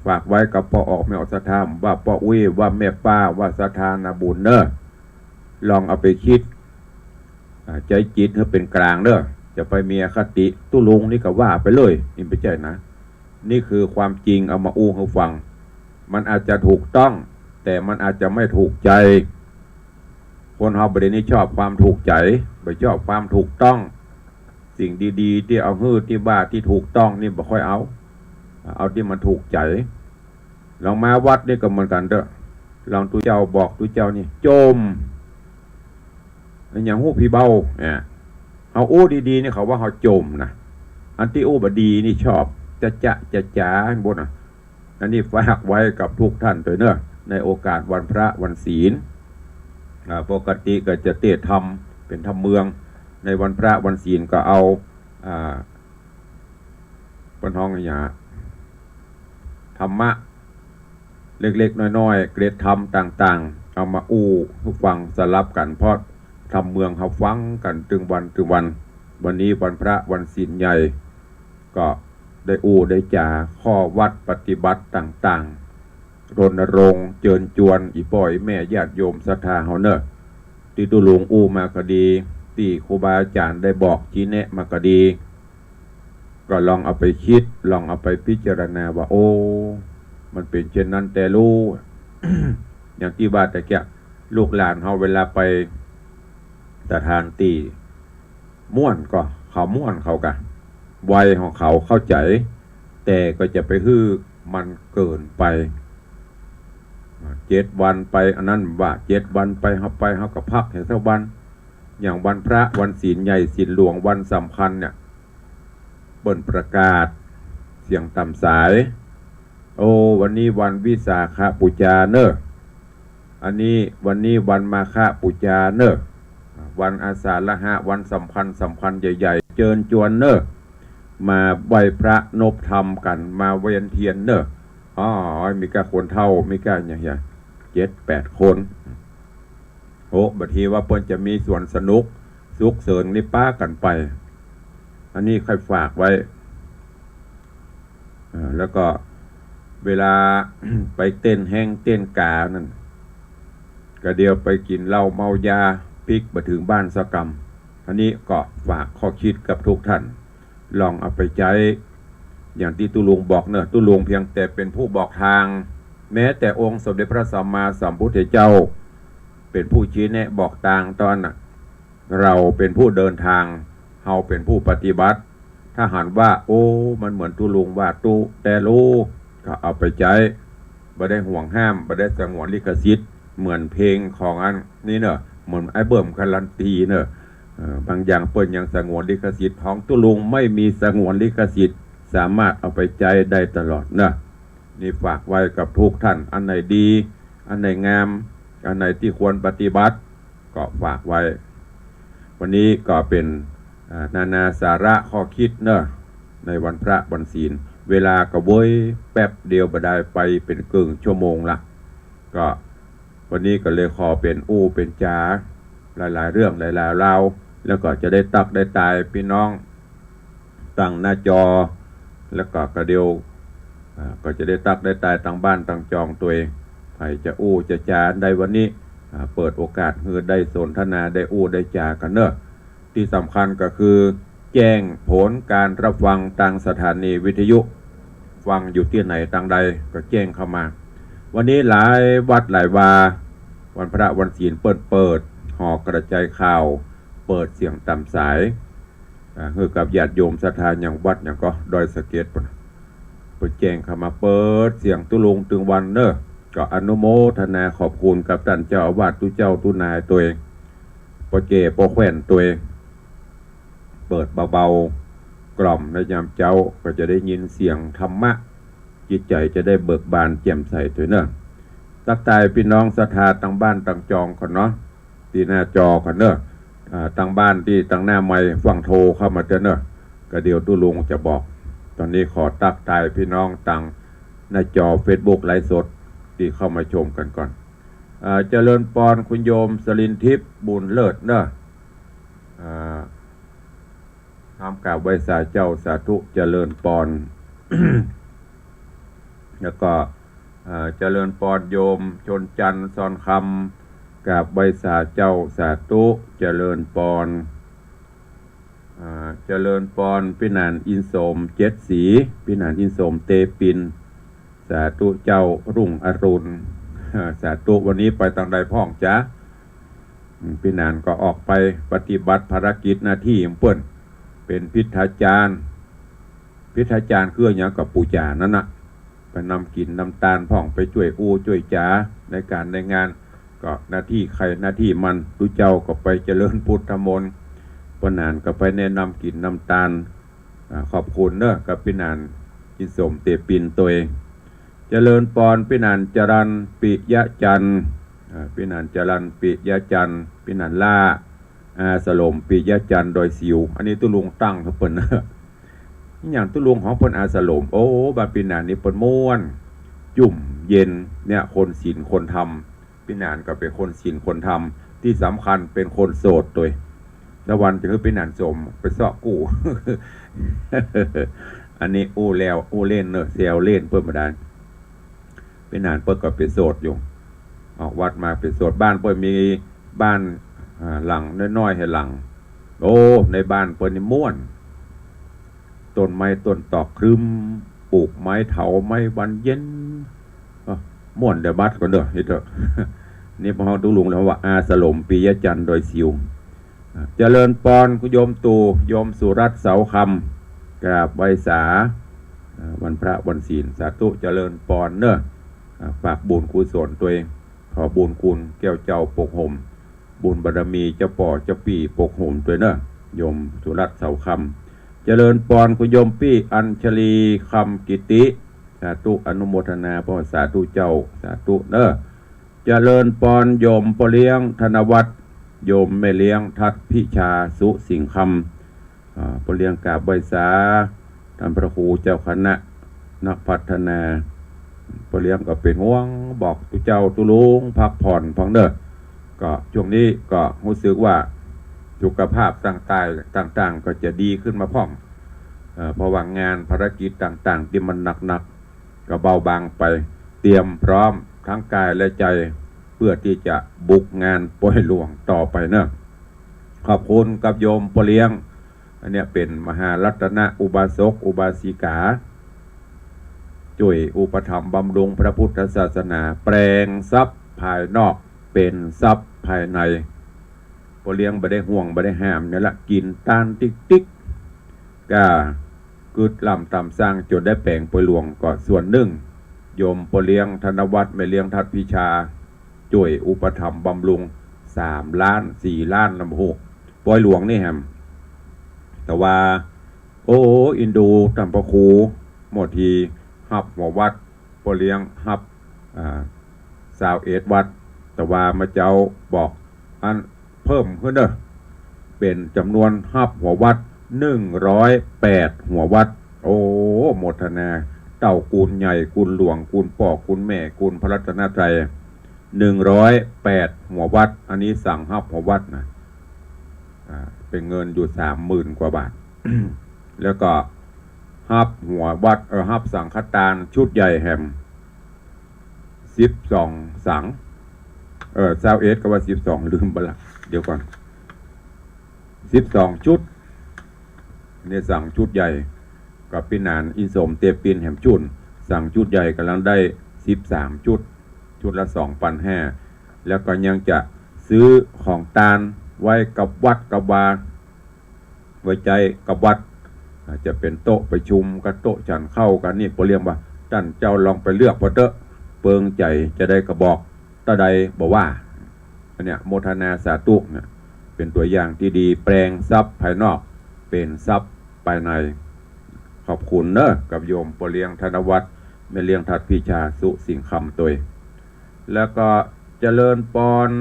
ฝากไว้กับป้อออกแม่ออกศรัทธา ว่าป้ออุ๊ย ว่าแม่ป้า ว่าศรัทธานาบุญเน้อ ลองเอาไปกึ๊ด อ่า ใจ๊จิตหื้อเป๋นก๋างเน้อ จะไปมีอคติ ตุ๊ลุงนี่ก็ว่าไปเลย นี่บ่ใจ้นะ นี่คือความจริง เอามาอู้หื้อฟัง มันอาจจะถูกต้อง แต่มันอาจจะไม่ถูกใจ๋ คนเฮาบ่ดีนี่ชอบความถูกใจ๋ บ่ชอบความถูกต้อง สิ่งดีๆ ตี้เอาหื้อตี้ว่าตี้ถูกต้องนี่บ่ค่อยเอา เอาตี้มันถูกใจ๋ ลองมาวัดนี่ก็เหมือนกั๋นเต๊อะ ลองตุ๊เจ้าบอกตุ๊เจ้านี่ โจม อะหยังฮู้ผีเบา เนี่ย เฮาอู้ดีๆ นี่เขาว่าเฮาโจมนะ อันตี้อู้บ่ดีนี่ชอบ จะจะจะจ๋า บ่นะ อันนี้ฝากไว้กับทุกท่านตวยเนอะ ในโอกาสวันพระวันศีล อ่า ปกติก็จะเตศน์ธรรม เป๋นธรรมเมือง ในวันพระวันศีลก็เอา อ่า เปิ้นฮ้องอะหยัง ธรรมะ เล็กๆ น้อยๆ เกร็ดธรรมต่างๆ เอามาอู้หื้อฟังสลับกั๋น เพราะธรรมเมืองเฮาฟังกั๋นตึงวันตึงวัน วันนี้วันพระวันศีลใหญ่ ก็ได้อู้ได้จ๋าข้อวัดปฏิบัติต่างๆ รณรงค์เจิญจวนอี่ป้ออี่แม่ญาติโยมศรัทธาเฮาเนอะ ตี้ตุ๊ลุงอู้มาก็ดี ตี้ครูบาอาจ๋ารย์ได้บอกชี้แนะมาก็ดี ก็ลองเอาไปกึ๊ด ลองเอาไปพิจารณาว่า โอ้ มันเป๋นเช่นนั้นแต๊ลู อย่างตี้ว่าตะเกียะ ลูกหลานเฮาเวลาไปสถานตี้ม่วนก็เขาม่วนเขาก่ะ วัยของเขาเข้าใจ๋ แต่ก็จะไปหื้อมันเกินไป เจ็ดวันไป อันนั้นว่าเจ็ดวันไป เฮาไป เฮาก็พักหื้อสักวัน อย่างวันพระ วันศีลใหญ่ ศีลหลวง วันสำคัญเนี่ย เปิ้นประกาศเสียงต๋ามสาย โอ้ วันนี้วันวิสาขบูชาเนอะ อันนี้ วันนี้วันมาฆบูชาเนอะ วันอาสาฬหะ วันสำคัญสำคัญใหญ่ๆ เจิญจวนเนอะ มาไหว้พระนบธรรมกั๋น มาเวียนเตียนเนอะ อ๋อ มีก้าคนเฒ่า มีก้าอย่างเงี้ย เจ็ดแปดคน โอ้ บางทีว่าเปิ้นจะมีสวนสนุก สุขเสริญนี่ป๊ากั๋นไป อันนี้ใค่ฝากไว้ เอ่อ แล้วก็เวลา ไปเต้นแฮ้งเต้นก๋านั่น ก็เดี๋ยวไปกิ๋นเหล้าเมายา ปิ๊กบ่เถิงบ้านสักกำ อันนี้ก็ฝากข้อกึ๊ดกับทุกท่าน ลองเอาไปใจ๊ อย่างตี้ตุ๊ลุงบอกเนอะ ตุ๊ลุงเพียงแต่เป๋นผู้บอกตาง แม้แต่องค์สมเด็จพระสัมมาสัมพุทธเจ้า เป๋นผู้ชี้แนะบอกตางเต้านั้นน่ะ เฮาเป๋นผู้เดินตาง เฮาเป๋นผู้ปฏิบัติ ถ้าหันว่า โอ้ มันเหมือนตุ๊ลุงว่าตุ๊แต๊ลู ก็เอาไปใจ๊ บ่ได้หวงห้าม บ่ได้สงวนลิขสิทธิ์ เหมือนเพลงของอันนี้เนอะ เหมือนไอ้เบิ่มการันตีเนอะ เอ่อ บางอย่างเปิ้นยังสงวนลิขสิทธิ์ ของตุ๊ลุงไม่มีสงวนลิขสิทธิ์ สามารถเอาไปใจ๊ได้ตลอดเนอะ นี่ฝากไว้กับทุกท่าน อันไหนดี อันไหนงาม อันไหนตี้ควรปฏิบัติ ก็ฝากไว้ วันนี้ก็เป๋น อ่า นานาสาระข้อกึ๊ดเนอะ ในวันพระวันศีล เวลาก็เว้ยแป๊บเดียวบ่ได้ไปเป๋นเกิ่งชั่วโมงละ ก็วันนี้ก็เลยขอเป๋นอู้เป๋นจ๋า หลายๆ เรื่องหลายๆ ราว แล้วก็จะได้ตั๊กได้ตายปี้น้อง ตางหน้าจอ แล้วก็กระเดียว อ่า ก็จะได้ตั๊กได้ตายตางบ้านตางจองตวย ใผจะอู้จะจ๋าได้วันนี้ อ่า เปิดโอกาสหื้อได้สนทนาได้อู้ได้จ๋ากั๋นเนอะ ตี้สำคัญก็คือแจ้งผลการรับฟังตางสถานีวิทยุ ฟังอยู่ตี้ไหนตางใดก็แจ้งเข้ามา วันนี้หลายวัดหลายวา วันพระวันศีลเปิ้นเปิดหอกระจายข่าว เปิดเสียงต๋ามสาย อ่า หื้อกับญาติโยมศรัทธาอย่างวัดอย่างก็ดอยสะเก็ดปุ้น เปิ้นแจ้งเข้ามาเปิดเสียงตุ๊ลุงตึงวันเนอะ ก็อนุโมทนาขอบคุณกับต้านเจ้าอาวาสตุ๊เจ้าตุ๊นายตวย ป้อแก่ป้อแคว่นตวย เปิดเบาๆ กล่อมในยามเจ๊า ก็จะได้ยินเสียงธรรมะ จิตใจ๋จะได้เบิกบานแจ่มใสตวยเนอะ ตั๊กตายปี้น้องศรัทธาตางบ้านตางจองก่อนเนาะ ตี้หน้าจอก่อนเนอะ อ่า ตางบ้านตี้ตางหน้าไมค์ฟั่งโทรเข้ามาเต๊อะเนอะ ก็เดี๋ยวตุ๊ลุงจะบอก ตอนนี้ขอตั๊กตายปี้น้องตางหน้าจอเฟซบุ๊กไลฟ์สดตี้เข้ามาชมกั๋นก่อน อ่า เจริญปอนคุณโยมสลินทิพย์บุญเลิศเนอะ อ่า น้อมกราบไหว้สาเจ้า สาธุ เจริญปอน แล้วก็ เอ่อ เจริญปอนโยมชนจันทร์ซอนคำ กราบไหว้สาเจ้า สาธุ เจริญปอน อ่า เจริญปอนปี้หนานอินสมเจ็ดสี ปี้หนานอินสมเตปิน สาธุเจ้า รุ่งอรุณ สาธุ วันนี้ไปตางใดพ่องจ๊ะ อืม ปี้หนานก็ออกไปปฏิบัติภารกิจหน้าตี้ของเปิ้น เป๋นพิทธาจารย์ พิทธาจารย์คืออะหยัง ก็ปู๋จ๋านั่นน่ะ ไปนำกิ๋นนำตานพ่อง ไปจ้วยอู้จ้วยจ๋าในก๋านในงาน ก็หน้าตี้ใผหน้าตี้มัน ตุ๊เจ้าก็ไปเจริญพุทธมนต์ ปี้หนานก็ไปแนะนำกิ๋นนำตาน อ่า ขอบคุณเน้อ กับปี้หนาน อินสมเตปินตวย เจริญปอน ปี้หนานจรัญปิยะจันทร์ อ่า ปี้หนานจรัญปิยะจันทร์ ปี้หนานล่า อาสลมปิยะจันทร์ดอยสิว อันนี้ตุ๊ลุงตั้งหื้อเปิ้นเน้อ อะหยังตุ๊ลุงของเปิ้น อาสลม โอ้ บ้านปี้หนานนี่เปิ้นม่วน จุ่มเย็นเนี่ย คนศีลคนธรรม ปี้หนานก็เป๋นคนศีลคนธรรม ตี้สำคัญเป๋นคนโสดตวย ตะวันจะหื้อปี้หนานสมไปเซาะกู้ อันนี้อู้แล้วอู้เล่นเน้อ แซวเล่นเปิ้นบ่ดาย ปี้หนานเปิ้นก็เป๋นโสดอยู่ ออกวัดมาเป๋นโสด บ้านเปิ้นมีบ้าน อ่า หลังน้อยๆ แหมหลัง โอ้ ในบ้านเปิ้นนี่ม่วน ต้นไม้ต้นตอกครึ้ม ปูกไม้เถาไม้วันเย็น เอ้อ ม่วนเดียวบัดก่อนเน้อ เฮ็ดเต๊อะ นี่พอเฮาตุ๊ลุงแล้วว่า อาสลมปิยะจันทร์ดอยสิว อ่า เจริญปอน คุณโยมตู่ โยมสุรัตน์เสาคำ กราบไหว้สา อ่า วันพระวันศีล สาธุ เจริญปอนเน้อ อ่า ฝากบุญกุศลตวย ขอบุญคุณแก้วเจ้าปกห่ม บุญบารมีเจ้าป้อเจ้าปี้ปกห่มตวยเน้อ โยมสุรัตน์เสาคำ เจริญปอน คุณโยมปี้อัญชลี คำกิติ สาธุ อนุโมทนา ป้อ สาธุเจ้า สาธุเน้อ เจริญปอน โยมป้อเลี้ยงธนวัฒน์ โยมแม่เลี้ยงทัดพิชา สุสิงห์คำ อ่า ป้อเลี้ยงกราบไหว้สา ต้านพระครูเจ้าคณะนักพัฒนา ป้อเลี้ยงก็เป๋นห่วง บอกตุ๊เจ้าตุ๊ลุงพักผ่อนพ่องเน้อ ก็ช่วงนี้ก็ฮู้สึกว่าสุขภาพต่างๆ ต่างๆ ก็จะดีขึ้นมาพ่อง เอ่อ เพราะว่างานภารกิจต่างๆ ตี้มันหนักๆ ก็เบาบางไป เตรียมพร้อมทั้งกายและใจ๋ เปื้อตี้จะบุกงานปอยหลวงต่อไปเน้อ ขอบคุณกับโยมป้อเลี้ยง อันเนี้ยเป๋นมหารัตนะอุบาสกอุบาสิกา จ้วยอุปถัมภ์บำรุงพระพุทธศาสนา แปลงทรัพย์ภายนอกเป๋นทรัพย์ภายใน ป้อเลี้ยงบ่ได้ห่วงบ่ได้ห้ามเนี่ยละ กิ๋นตานติ๊กๆ ก้ากึ๊ดล่ำต๋ามสร้างจ๋นได้แป๋งปอยหลวงก็ส่วนนึ่ง โยมป้อเลี้ยงธนวัฒน์ แม่เลี้ยงทัดพิชา จ้วยอุปถัมภ์บำรุง สามล้าน สี่ล้าน นะบ่ฮู้ ปอยหลวงนี่แหม แต่ว่า โอ้ อินดูต้านพระครู หมดที ฮับหัววัด ป้อเลี้ยงฮับ อ่า ซาวเอ็ดวัด แต่ว่ามาเจ๊าบอก อันเพิ่มขึ้นเน้อ เป๋นจ๋ำนวนฮับหัววัด หนึ่งร้อยแปด หัววัด โอ้ โมทนา เต้ากูลใหญ่ กูลหลวง กูลป้อ กูลแม่ กูลพระรัตนตรัย หนึ่งร้อยแปด หัววัด อันนี้สังฮับหัววัดนะ อ่า เป๋นเงินอยู่สามหมื่นกว่าบาท แล้วก็ฮับหัววัด เออ ฮับสังฆตานชุดใหญ่แหม สิบสองสัง เออ ซาวเอ็ดก็ว่าสิบสอง ลืมไปละ เดี๋ยวก่อน สิบสองชุด เนี่ยสังชุดใหญ่ กับปี้หนานอินสมเตปินแหมจุ้น สังชุดใหญ่ก๋ำลังได้สิบสามชุด ชุดละสองปันห้า แล้วก็ยังจะซื้อของตานไว้กับวัดกับวา ไว้ใจ๊กับวัด อาจจะเป๋นโต๊ะประชุมกับโต๊ะฉันข้าวกั๋นนี่ ป้อเลี้ยงว่า ต้านเจ้าลองไปเลือกเปิ้นเต๊อะ เปิงใจ๋จะได้กระบอก เต้าใดบ่ว่า อันเนี้ยโมทนาสาธุนะ เป๋นตั๋วอย่างตี้ดี แปลงทรัพย์ภายนอกเป๋นทรัพย์ภายใน ขอบคุณเน้อ กับโยมป้อเลี้ยงธนวัฒน์ แม่เลี้ยงทัดพิชา สุสิงห์คำตวย แล้วก็เจริญปอน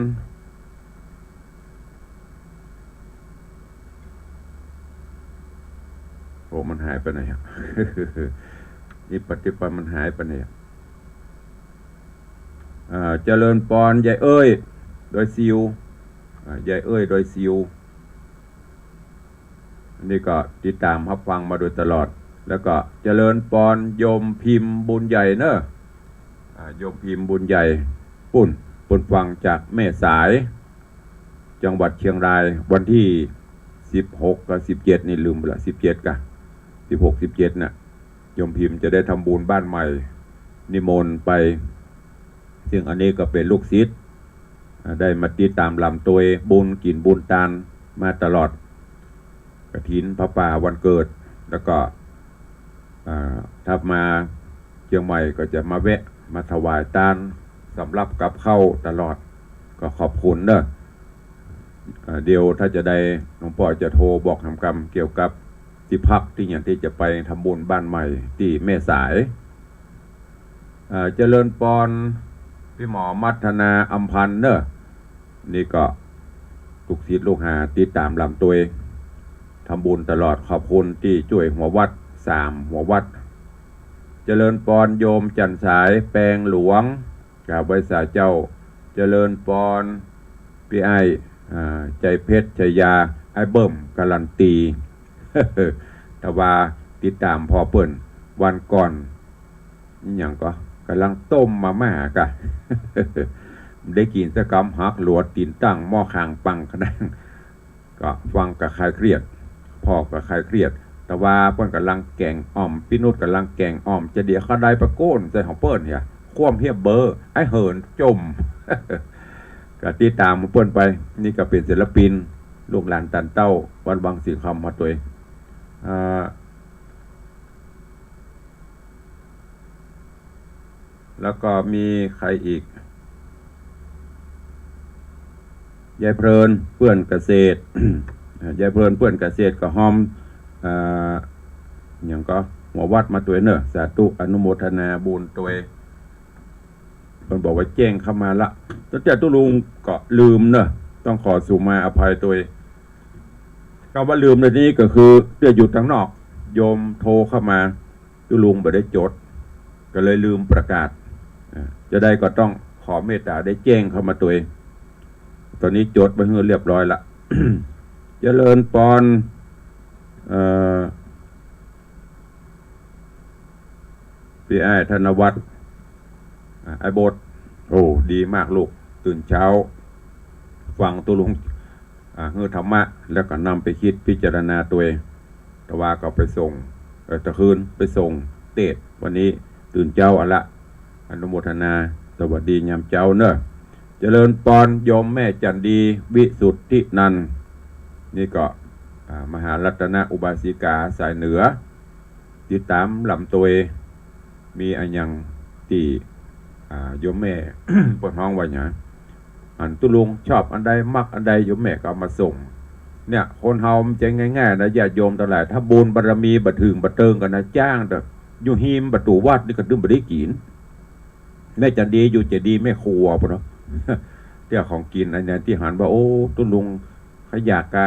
โอ้ มันหายไปไหนอะ นี่ปฏิปันมันหายไปไหนอะ อ่า เจริญปอน ยายเอ้ย ดอยสิว อ่า ยายเอ้ย ดอยสิว อันนี้ก็ติดต๋ามฮับฟังมาโดยตลอด แล้วก็เจริญปอน โยมพิมพ์บุญใหญ่เน้อ อ่า โยมพิมพ์บุญใหญ่ ปุ้น ปุ้นฟังจากแม่สาย จังหวัดเชียงราย วันตี้สิบหกกับสิบเจ็ดนี่ลืมไปละ สิบเจ็ดกะ สิบหก สิบเจ็ดน่ะ โยมพิมพ์จะได้ทำบุญบ้านใหม่ นิมนต์ไป ซึ่งอันนี้ก็เป๋นลูกศิษย์ อ่า ได้มาติดต๋ามลำตวยบุญกิ๋นบุญตานมาตลอด กฐิน ผ้าป่า วันเกิด แล้วก็ อ่า ถ้ามาเจียงใหม่ก็จะมาแวะมาถวายตานสำรับกับข้าวตลอด ก็ขอบคุณเนอะ อ่า เดี๋ยวถ้าจะได้หลวงป้อจะโทรบอกหำกำเกี่ยวกับตี้พักตี้หยังตี้จะไปทำบุญบ้านใหม่ตี้แม่สาย อ่า เจริญปอน ปี้หมอมัทนาอำพันธ์เนอะ นี่ก็ลูกศิษย์ลูกหาติดต๋ามลำตวยทำบุญตลอด ขอบคุณตี้จ้วยหัววัดสามหัววัด เจริญปอนโยมจันทร์สายแปงหลวง กราบไหว้สาเจ้า เจริญปอนปี้อ้าย อ่า ใจเพชรชัยยา อ้ายเบิ่มการันตี แต่ว่าติดต๋ามผ่อเปิ้นวันก่อน อะหยังก็ ก๋ำลังต้มมาม่ากะ ได้กิ๋นสักกำหักหลัวตี๋นตั้งหม้อคางปังคะแนง ก็ฟังก็คลายเครียด ผ่อก็คลายเครียด แต่ว่าเปิ้นก๋ำลังแก๋งอ่อม ปี้นุชก๋ำลังแก๋งอ่อม จะเดี๋ยวเขาได้ประโกนใส่ของเปิ้นเนี่ย คว่ำเฮียบเบอร์ ไอ้เหินจม ก็ติดต๋ามของเปิ้นไป นี่ก็เป๋นศิลปิน ลูกหลานตันเต้า วัดวังสิงห์คำมาตวย อ่า แล้วก็มีใครอีก ยายเพลินเปื้อนเกษตร ยายเพลินเปื้อนเกษตรก็ฮอม อ่า หยังก็หัววัดมาตวยเนอะ สาธุอนุโมทนาบุญตวย เปิ้นบอกว่าแจ้งเข้ามาละ ตั้งแต่ตุ๊ลุงก็ลืมเนอะ ต้องขอสุมาอภัยตวย กำว่าลืมในที่นี้ก็คือเตื้ออยู่ตังนอก โยมโทรเข้ามา ตุ๊ลุงบ่ได้จด ก็เลยลืมประกาศ อ่า จะได้ก็ต้องขอเมตต๋าได้แจ้งเข้ามาตวย ต๋อนนี้จดไว้หื้อเรียบร้อยละ เจริญปอน เอ่อ ปี้อ้ายธนวัฒน์ อ่า อ้ายบด โอ้ ดีมากลูก ตื่นเช้า ฟังตุ๊ลุง อ่า หื้อธรรมะ แล้วก็นำไปคิดพิจารณาตวย แต่ว่าก็ไปส่ง เอ่อ ตะคืนไปส่งเตสน์ วันนี้ตื่นเจ๊าเอาละ อนุโมทนา สวัสดียามเจ๊าเนอะ เจริญปอนโยมแม่จันดี วิสุทธินันท์ นี่ก็ อ่า มหารัตนอุบาสิกาสายเหนือ ติดต๋ามลำตวย มีอะหยังตี้ อ่า โยมแม่ เปิ้นฮ้องว่าหยัง อันตุ๊ลุงชอบอันใดมักอันใดโยมแม่ก็เอามาส่ง เนี่ย คนเฮามันจะง่ายๆ นะ ญาติโยมตังหลาย ถ้าบุญบารมีบ่เถิงบ่เติงกั๋นนะ จ้างแต่อยู่ฮิมประตู๋วัดนี่ก็ตึงบ่ได้กิ๋น แม่จันดีอยู่เจดีย์แม่ครัวปู้นเนาะ เตี้ยของกิ๋นอันเนี้ยตี้หันว่า โอ้ ตุ๊ลุงใค่อยากกา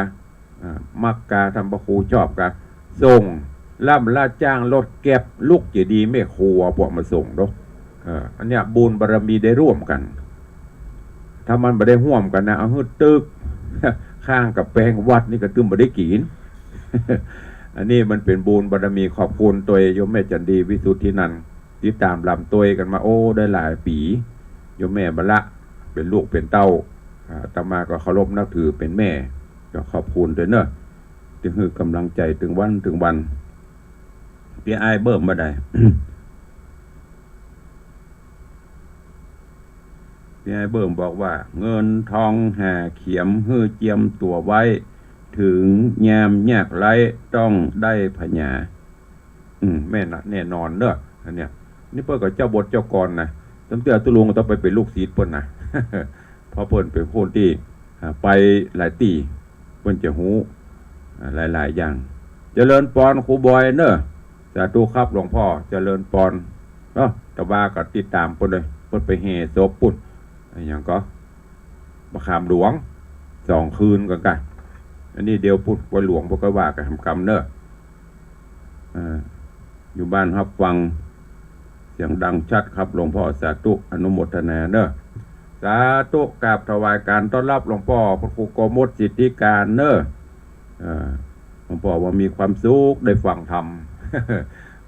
อ่า มักกา ท่านพระครูชอบกา ส่ง ล่ำละจ้างรถแก๊ปลุกเจดีย์แม่ครัวพวกมาส่งเนาะ เออ อันเนี้ยบุญบารมีได้ร่วมกั๋น ถ้ามันบ่ได้ร่วมกั๋นนะ เอาหื้อตึก ข้างกับแปงวัดนี่ก็ตึงบ่ได้กิ๋น อันนี้มันเป๋นบุญบารมี ขอบคุณตวยโยมแม่จันดีวิสุทธินันท์ ติดต๋ามลำตวยกั๋นมา โอ้ ได้หลายปี๋ โยมแม่บ่ละ เป๋นลูกเป๋นเต้า อ่า อาตมาก็เคารพนับถือเป๋นแม่ ก็ขอบคุณตวยเนอะ ตี้หื้อก๋ำลังใจ๋ตึงวันตึงวัน ปี้อ้ายเบิ่มบ่าใด ปี้อ้ายเบิ่มบอกว่า เงินทองห้าเขียมหื้อเจียมตั๋วไว้ เถิงยามยากไร้ต้องได้ผญา อืม แม่นนะ แน่นอนเนอะ อันเนี้ย นี่เปิ้นก็เจ้าบทเจ้ากลอนนะ ตั้งแต่ตุ๊ลุงต้องไปเป๋นลูกศิษย์เปิ้นนะ เพราะเปิ้นเป๋นคนตี้ อ่า ไปหลายตี้ เปิ้นจะฮู้ อ่า หลายๆ อย่าง เจริญปอนครูบอยเนอะ สาธุครับหลวงพ่อ เจริญปอน เนาะ แต่ว่าก็ติดต๋ามเปิ้นเลย เปิ้นไปแห่ศพปู๊น อะหยังก็ มะขามหลวง สองคืนกั๋นกะ อันนี้เดี๋ยวปู๊น วัดหลวงเปิ้นก็ว่ากั๋นกำเนอะ อ่า อยู่บ้านฮับฟัง เสียงดังชัดครับหลวงพ่อ สาธุ อนุโมทนาเนอะ สาธุ กราบถวายก๋านต้อนฮับหลวงป้อพระครูโกมลสิทธิการเนอะ เอ่อ หลวงป้อว่ามีความสุขได้ฟังธรรม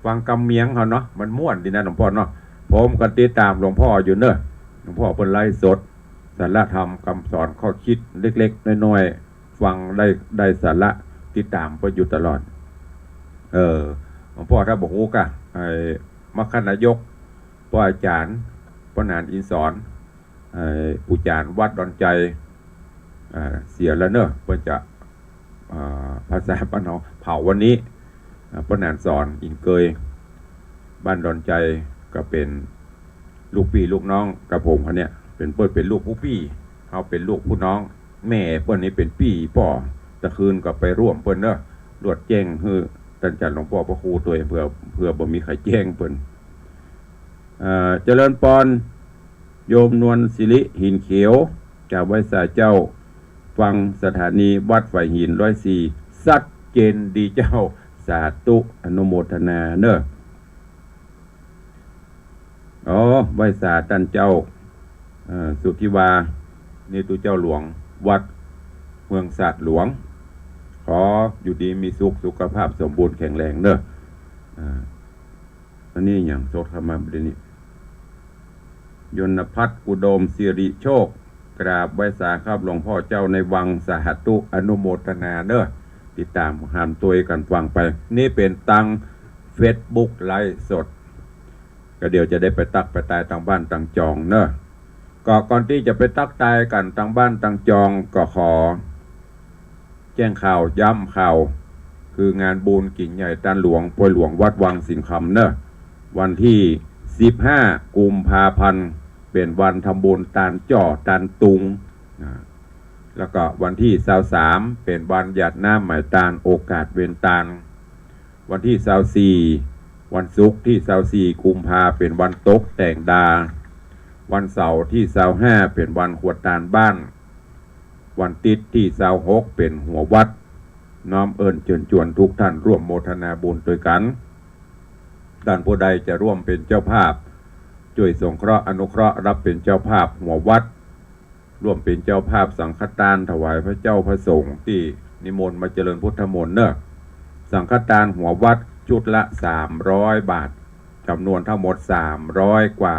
ฟังกำเมียงเขาเนาะ มันม่วนดีนะหลวงป้อเนาะ ผมก็ติดต๋ามหลวงป้ออยู่เนอะ หลวงป้อเปิ้นไลฟ์สด สาระธรรม กำสอน ข้อคิดเล็กๆ น้อยๆ ฟังได้ ได้สาระ ติดต๋ามเปิ้นอยู่ตลอด เออ หลวงป้อถ้าบ่ฮู้กะ ไอ้ มรรคนายก ป้ออาจ๋ารย์ ป้อหนานอินสอน เอ่อ ปู่จ๋ารย์วัดดอนไจ อ่า เสียแล้วเนาะ เปิ้นจะ อ่า ภาษาบ้านเฮาเผาวันนี้ อ่า ป้อหนานสอน อินเกย บ้านดอนไจ ก็เป๋นลูกปี้ลูกน้องกับผมเขาเนี่ย เป๋น เปิ้นเป๋นลูกผู้ปี้ เฮาเป๋นลูกผู้น้อง แม่เปิ้นนี่เป๋นปี้ป้อ ตะคืนก็ไปร่วมเปิ้นเนาะ ลวดแจ้งหื้อต้านจ๋ารย์หลวงป้อพระครูตวย เผื่อ เผื่อบ่มีใผแจ้งเปิ้น เอ่อ เจริญปอน โยมนวลสิริ หินเขียว จ๋าบไหว้สาเจ้า ฟังสถานีวัดฝายหินร้อยสี่ ซัดเจนดีเจ้า สาธุ อนุโมทนาเนาะ อ๋อ ไหว้สาต้านเจ้า เอ่อ สุทธิวา นี่ตุ๊เจ้าหลวง วัดเมืองสาดหลวง ขออยู่ดีมีสุข สุขภาพสมบูรณ์แข็งแรงเนาะ อ่า อันนี้หยังสดเข้ามาบ่าดนี้ ยนต์พัฒน์ อุดมสิริโชค กราบไหว้สาครับหลวงป้อเจ้าในวัง สาธุ อนุโมทนาเนาะ ติดต๋ามหามตวยกั๋นฟังไป นี่เป๋นตางเฟซบุ๊กไลฟ์สด ก็เดี๋ยวจะได้ไปตั๊กไปตายตางบ้านตางจองเนาะ ก็ก่อนตี้จะไปตั๊กตายกั๋นตางบ้านตางจอง ก็ขอ แจ้งข่าว ย้ำข่าว คืองานบุญกิ๋นใหญ่ตานหลวง ปอยหลวงวัดวังสิงห์คำเนาะ วันตี้สิบห้ากุมภาพันธ์ เป๋นวันทำบุญตานจ้อตานตุง อ่า แล้วก็วันตี้ซาวสาม เป๋นวันหยาดน้ำไหม้ตาน โอกาสเวนตาน วันตี้ซาวสี่ วันศุกร์ตี้ซาวสี่กุมภา เป๋นวันตกแต่งดา วันเสาร์ตี้ซาวห้า เป๋นวันขวดตานบ้าน วันติ๊ดตี้ซาวหก เป๋นหัววัด น้อมเอิ้นเจิญจวนทุกท่านร่วมโมทนาบุญตวยกั๋น ต้านผู้ใดจะร่วมเป๋นเจ้าภาพ จ้วยสงเคราะห์อนุเคราะห์ รับเป๋นเจ้าภาพหัววัด ร่วมเป๋นเจ้าภาพสังฆตานถวายพระเจ้าพระสงฆ์ตี้นิมนต์มาเจริญพุทธมนต์เนาะ สังฆตานหัววัดชุดละสามร้อยบาท จ๋ำนวนตังหมดสามร้อยกว่า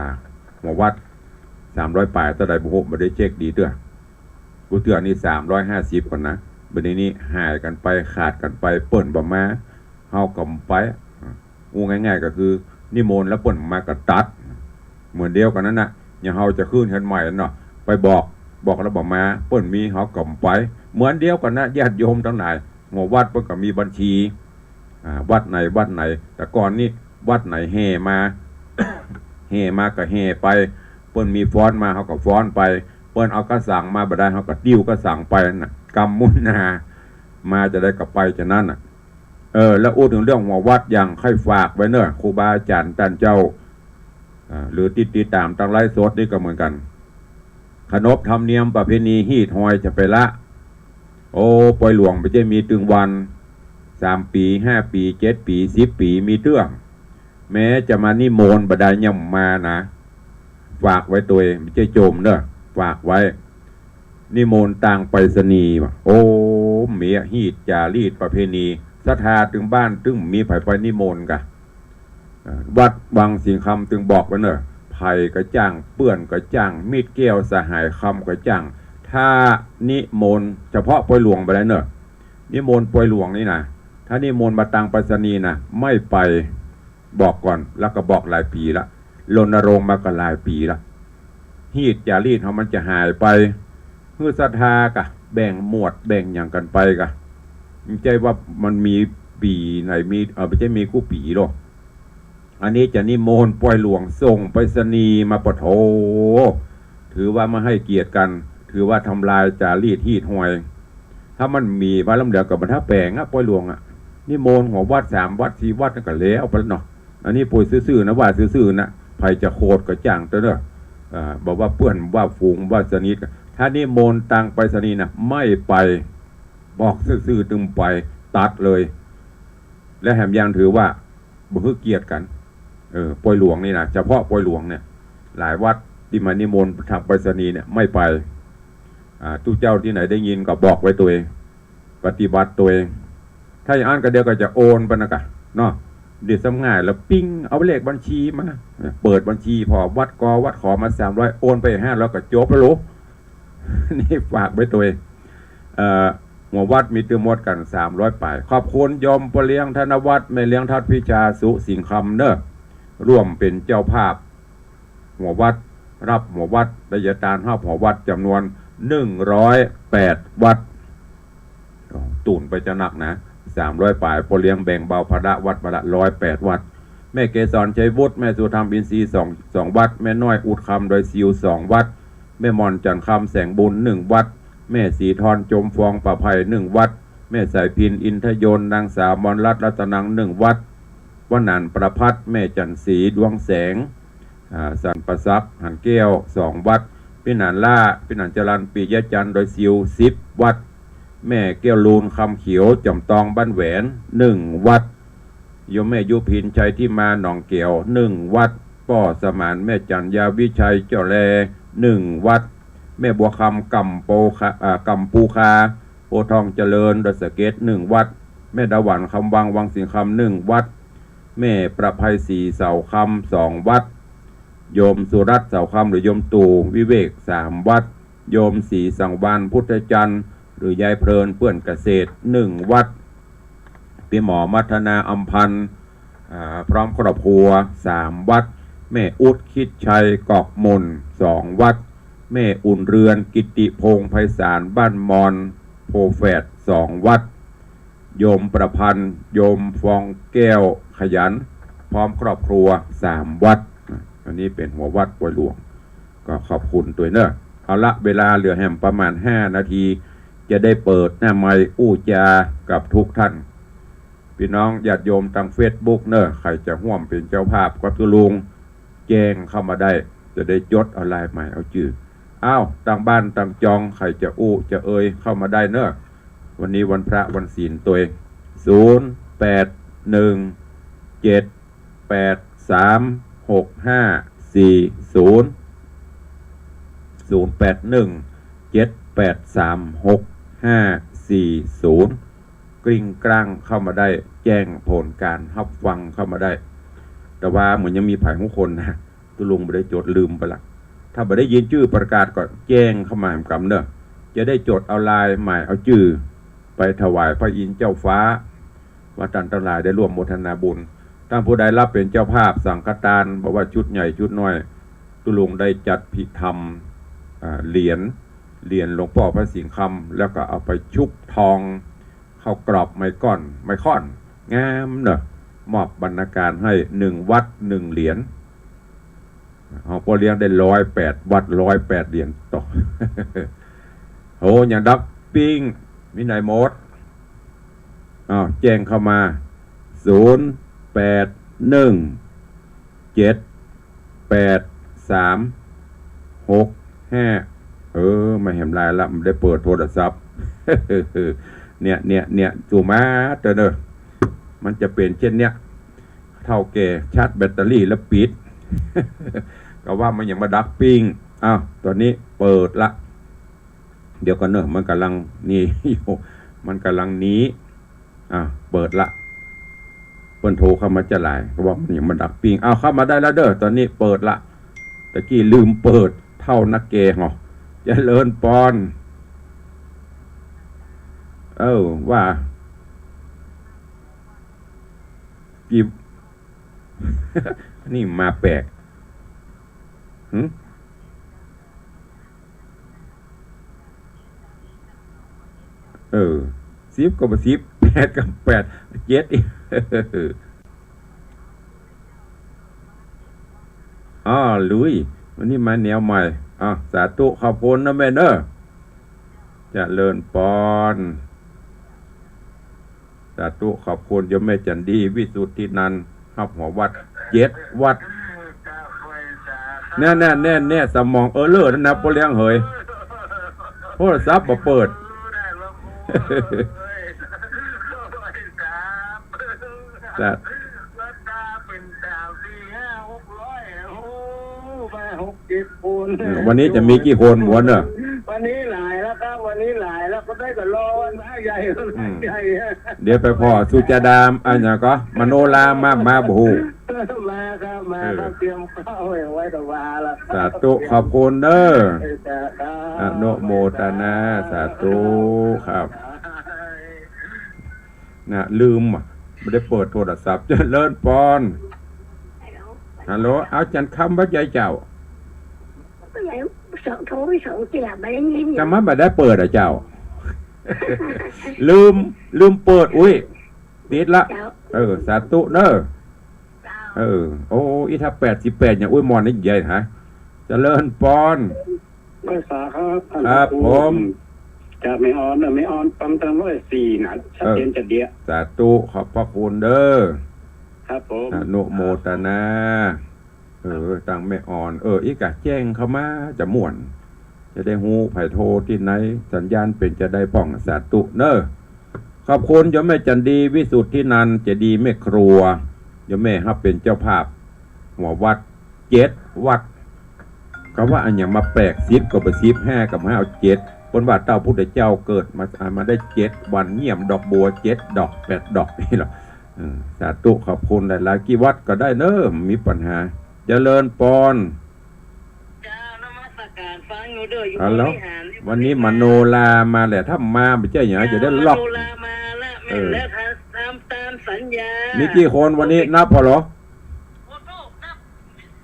หัววัด สามร้อยป๋ายเต้าใดบ่ฮู้ บ่ได้เช็คดีเตื้อ กู้เตื้อนี่สามร้อยห้าสิบก่อนนะ บ่าดนี้หายกั๋นไป ขาดกั๋นไป เปิ้นบ่มา เฮาก็บ่ไป อู้ง่ายๆ ก็คือนิมนต์แล้วเปิ้นบ่มาก็ตัด เหมือนเดียวกั๋นนั้นน่ะ อย่างเฮาจะขึ้นเฮือนใหม่เนาะ ไปบอก บอกแล้วบ่มา เปิ้นมีเฮาก็บ่ไป เหมือนเดียวกั๋นนะ ญาติโยมตังหลาย หัววัดเปิ้นก็มีบัญชี อ่า วัดไหนวัดไหน แต่ก่อนนี้วัดไหนแห่มา แห่มาก็แห่ไป เปิ้นมีฟ้อนมาเฮาก็ฟ้อนไป เปิ้นเอากระสังมาบ่ได้เฮาก็ติ้วกระสังไปนั่นน่ะ กำมุนนา มาจาใดก็ไปจานั้นน่ะ เออ แล้วอู้เถิงเรื่องหัววัดอย่างใค่ฝากไว้เนาะ ครูบาอาจ๋ารย์ต้านเจ้า อ่า หรือติด ติดต๋ามตางไลฟ์สดนี่ก็เหมือนกั๋น ขนบธรรมเนียมประเพณีฮีตฮอยจะไปละ โอ้ ปอยหลวงบ่ใจ้มีตึงวัน สามปี๋ ห้าปี๋ เจ็ดปี๋ สิบปี๋ มีเตื้อ แม้จะมานิมนต์บ่าดยังบ่มานะ ฝากไว้ตวย บ่ใจ้โจมเนาะ ฝากไว้ นิมนต์ตางไปรษณีย์ว่ะ โอ้ มีฮีตจารีตประเพณี ศรัทธาตึงบ้านตึงมีใผไปนิมนต์กะ เอ่อ วัดวังสิงห์คำตึงบอกไว้เนาะ ใผก็จ้าง เปื้อนก็จ้าง มิตรแก้วสหายคำก็จ้าง ถ้านิมนต์เฉพาะปอยหลวงบ่ได้เนาะ นิมนต์ปอยหลวงนี่นะ ถ้านิมนต์มาตางไปรษณีย์นะ ไม่ไป บอกก่อน แล้วก็บอกหลายปี๋ละ รณรงค์มาก็หลายปี๋ละ ฮีตจารีตเฮามันจะหายไป หื้อศรัทธากะ แบ่งหมวดแบ่งหยังกั๋นไปกะ บ่ใจ้ว่ามันมีปี๋ไหนมี เอ่อ บ่ใจ้มีกู้ปี๋หรอก อันนี้จะนิมนต์ปอยหลวงส่งไปรษณีย์มา ปะโถ ถือว่าบ่หื้อเกียรติกั๋น ถือว่าทำลายจารีตฮีตฮอย ถ้ามันมีมาลำเดียวก็บ่ถ้าแป๋งอะ ปอยหลวงอะ นิมนต์หัววัดสามวัดสี่วัดนั่นก็แล้วไปแล้วเนาะ อันนี้ปอยซื่อๆ นะ ว่าซื่อๆ นะ ใผจะโขดก็จ้างเต๊อะเนาะ อ่า บ่ว่าเปื้อน ว่าฝูง ว่าสนิท ถ้านิมนต์ตางไปรษณีย์นะ ไม่ไป บอกซื่อๆ ตึงไป ตัดเลย และแถมยังถือว่า บ่หื้อเกียรติกั๋น เออ ปอยหลวงนี่นะ เฉพาะปอยหลวงเนี่ย หลายวัดตี้มานิมนต์ตางไปรษณีย์เนี่ย ไม่ไป อ่า ตุ๊เจ้าตี้ไหนได้ยินก็บอกไว้ตวย ปฏิบัติตวย ถ้าอย่างอั้นก็เดี๋ยวก็จะโอนไปนะกะ เนาะ เดี๋ยวซ้ำง่ายแล้วปิ๊ง เอาเลขบัญชีมา เปิดบัญชีผ่อวัดกอวัดขอมาสามร้อย โอนไปห้าร้อยก็จบแล้วลูก นี่ฝากไว้ตวย เอ่อ หัววัดมีตึงหมดกั๋นสามร้อยป๋าย ขอบคุณโยมป้อเลี้ยงธนวัฒน์ แม่เลี้ยงทัดพิชา สุสิงห์คำเนาะ ร่วมเป๋นเจ้าภาพ หัววัด ฮับหัววัด ไดยะตานฮับหัววัดจ๋ำนวนหนึ่งร้อยแปดวัด ตูนไปจะนักนะ สามร้อยป๋าย ป้อเลี้ยงแบ่งเบาภาระวัดวันละร้อยแปดวัด แม่เกสรชัยวุฒิ แม่สุธรรมอินทรีย์สอง สองวัด แม่น้อยอุดคำดอยซิวสองวัด แม่หม่อนจันทร์คำแสงบุญหนึ่งวัด แม่ศรีทรจมฟองประไพหนึ่งวัด แม่สายพินอินทยนต์ นางสาวมรรัตน์รัตนังหนึ่งวัด วนันท์ประภัส แม่จันทร์ศรีดวงแสง อ่า สันประทรัพย์หันแก้วสองวัด พี่หนานล่า พี่หนานจรัญ ปิยะจันทร์ดอยซิวสิบวัด แม่แก้วลูนคำเขียวจ๋อมตองบ้านแหวนหนึ่งวัด โยมแม่ยุพินชัยที่มาหนองแก๋วหนึ่งวัด ป้อสมาน แม่จันยาวิชัยเจ้าแลหนึ่งวัด แม่บัวคำกำปูคา อ่า กำปูคา โพธิ์ทองเจริญดอยสะเก็ดหนึ่งวัด แม่ดาหวันคำวังวังสิงห์คำหนึ่งวัด แม่ประไพศรีเสาคำสองวัด โยมสุรัตน์เสาคำหรือโยมตู่วิเวกสามวัด โยมศรีสังวาลพุทธจันทร์หรือยายเพลินเปื้อนเกษตรหนึ่งวัด พี่หมอมัทนาอำพันธ์ อ่า พร้อมครอบครัวสามวัด แม่อุ๊ดคิดชัยกอกมนสองวัด แม่อุ่นเรือนกิติพงษ์ไพศาลบ้านมอนโพแฝดสองวัด โยมประพันธ์ โยมฟองแก้วขยัน พร้อมครอบครัวสามวัด อันนี้เป๋นหัววัดปอยหลวง ก็ขอบคุณตวยเนอะ เอาละ เวลาเหลือแหมประมาณห้านาที จะได้เปิดหน้าไมค์อู้จากับทุกท่าน ปี้น้องญาติโยมตางเฟซบุ๊กเนอะ ใผจะฮ่วมเป๋นเจ้าภาพกับตุ๊ลุง แจ้งเข้ามาได้ จะได้จดเอาลายหมายเอาจื้อ อ้าว ตางบ้านตางจอง ใผจะอู้จะเอ่ยเข้ามาได้เนอะ วันนี้วันพระวันศีลตวย ศูนย์แปดหนึ่งเจ็ดแปดสามหกห้าสี่ศูนย์ ศูนย์แปดหนึ่งเจ็ดแปดสามหกห้าสี่ศูนย์ กริ้งกร้างเข้ามาได้ แจ้งผลก๋านฮับฟังเข้ามาได้ แต่ว่าเหมือนยังมีผายหกคนนะ ตุ๊ลุงบ่ได้จด ลืมไปละ ถ้าบ่ได้ยินจื้อประกาศก็แจ้งเข้ามาแหมกำเนอะ จะได้จดเอาลายหมายเอาจื้อ ไปถวายพระอินทร์เจ้าฟ้า ว่าต้านตังหลายได้ร่วมโมทนาบุญ ต้านผู้ใดรับเป๋นเจ้าภาพสังฆทาน บ่ว่าชุดใหญ่ชุดน้อย ตุ๊ลุงได้จัดพิธรรม อ่า เหรียญ เหรียญหลวงป้อพระสิงห์คำ แล้วก็เอาไปชุบทอง เข้ากรอบไม้ก้อน ไม้ค่อน งามเนอะ มอบบรรณาการหื้อหนึ่งวัดหนึ่งเหรียญ เอาป้อเลี้ยงได้ร้อยแปดวัด ร้อยแปดเหรียญต่อ โห ยังดักปิ้ง มีไหนหมด อ้าว แจ้งเข้ามา ศูนย์แปดหนึ่งเจ็ดแปดสามหกห้า เออ มาแหมลายละ บ่ได้เปิดโทรศัพท์ เนี่ย เนี่ย เนี่ย สู่มาเต๊อะเนอะ มันจะเป๋นเจ้นเนี้ย เฒ่าแก่ชาร์จแบตเตอรี่แล้วปิด ก็ว่ามันยังมาดักปิ้ง อ้าว ต๋อนนี้เปิดละ เดี๋ยวก่อนเนอะ มันก่ำลังนี่อยู่ มันก่ำลังนี้ อ่ะ เปิดละ เปิ้นโทรเข้ามาจะหลาย ก็ว่ามันยังมาดักปิ้ง อ้าว เข้ามาได้แล้วเด้อ ต๋อนนี้เปิดละ ตะกี้ลืมเปิด เฒ่านักแก่หรอ เจริญปอน เออ ว่า กี่ นี่มาแปลก หึ เออ สิบก็บ่สิบ แปดก็แปด เจ็ดอีก อ้อ ลุย วันนี้มาแนวใหม่ อ้าว สาธุ ขอบคุณนะแม่เนอะ เจริญปอน สาธุ ขอบคุณโยมแม่จันดี วิสุทธินันท์ ฮับหัววัด เจ็ดวัด แน่ๆๆๆ สมองเออเลอร์นั่นนะ ป้อเลี้ยงเหย โทรศัพท์บ่เปิด แต่ มาหกเจ็ดคน เออ วันนี้จะมีกี่คนหมดเนอะ วันนี้หลายแล้วครับ วันนี้หลายแล้ว ก็ได้แต่รอวันพระใหญ่ วันพระใหญ่ อืม เดี๋ยวไปผ่อสุจาดาม อะหยังก็ มโนรามา มาบ่ฮู้ มาครับ มาครับ เออ เตรียมข้าวไว้ ไว้แต่วาละครับ สาธุ ขอบคุณเด้อ เออ สาธุ อนุโมทนา สาธุครับ นะ ลืมอ่ะ บ่ได้เปิดโทรศัพท์ เจริญปอน ฮัลโหล เอาจันทร์คำว่าใหญ่เจ้า ก็เลยสอง โทรไปสองเที่ย บ่ได้ยิน แต่มันบ่ได้เปิดอะเจ้า ลืม ลืมเปิด อุ๊ย ติดละ เจ้า เออ สาธุเน้อ เจ้า เออ โอ้ อีถ้าแปดสิบแปดเนี่ย อุ๊ย หม่อนนี่ใหญ่ฮะ เจริญปอน ไหว้สาครับ ท่าน ครับ พระครู ผม จากแม่ออนเนอะ แม่ออนฟังตางร้อยสี่นะ ชัดเจน เออ จะเดีย สาธุ ขอบพระคุณเด้อ ครับผม อนุโมทนา เออ ตางแม่ออน เออ อีกะแจ้งเข้ามาจะม่วน จะได้ฮู้ไผโทรตี้ไหน สัญญาณเป๋นจะใดพ่อง สาธุเน้อ ขอบคุณโยมแม่จันดี วิสุทธินันท์ เจดีย์แม่ครัว โยมแม่ฮับเป๋นเจ้าภาพ หัววัด เจ็ดวัด เขาว่าอะหยังมาแปลก สิบก็บ่สิบ ห้าก็บ่ห้า เอาเจ็ด เปิ้นว่าเต้าพุทธเจ้าเกิดมา อ่า มาได้เจ็ดวัน เยี่ยมดอกบัวเจ็ดดอก แปดดอกนี่หรอ เออ สาธุ ขอบคุณหลายๆ กี่วัดก็ได้เน้อ บ่มีปัญหา เจริญปอน เจ้า นมัสการ ฟังอยู่เด้อ อยู่ ฮัลโหล บริหาร อยู่ วันนี้ บริหาร มโนรามาแหละ ถ้ามาบ่ใจ้หยัง เจ้า จะได้ล็อก มโนรามาละ แม่น เออ แล้ว ทำ ทำตามสัญญา มีกี่คนวันนี้ นับพอเหรอ โอ้โห นับ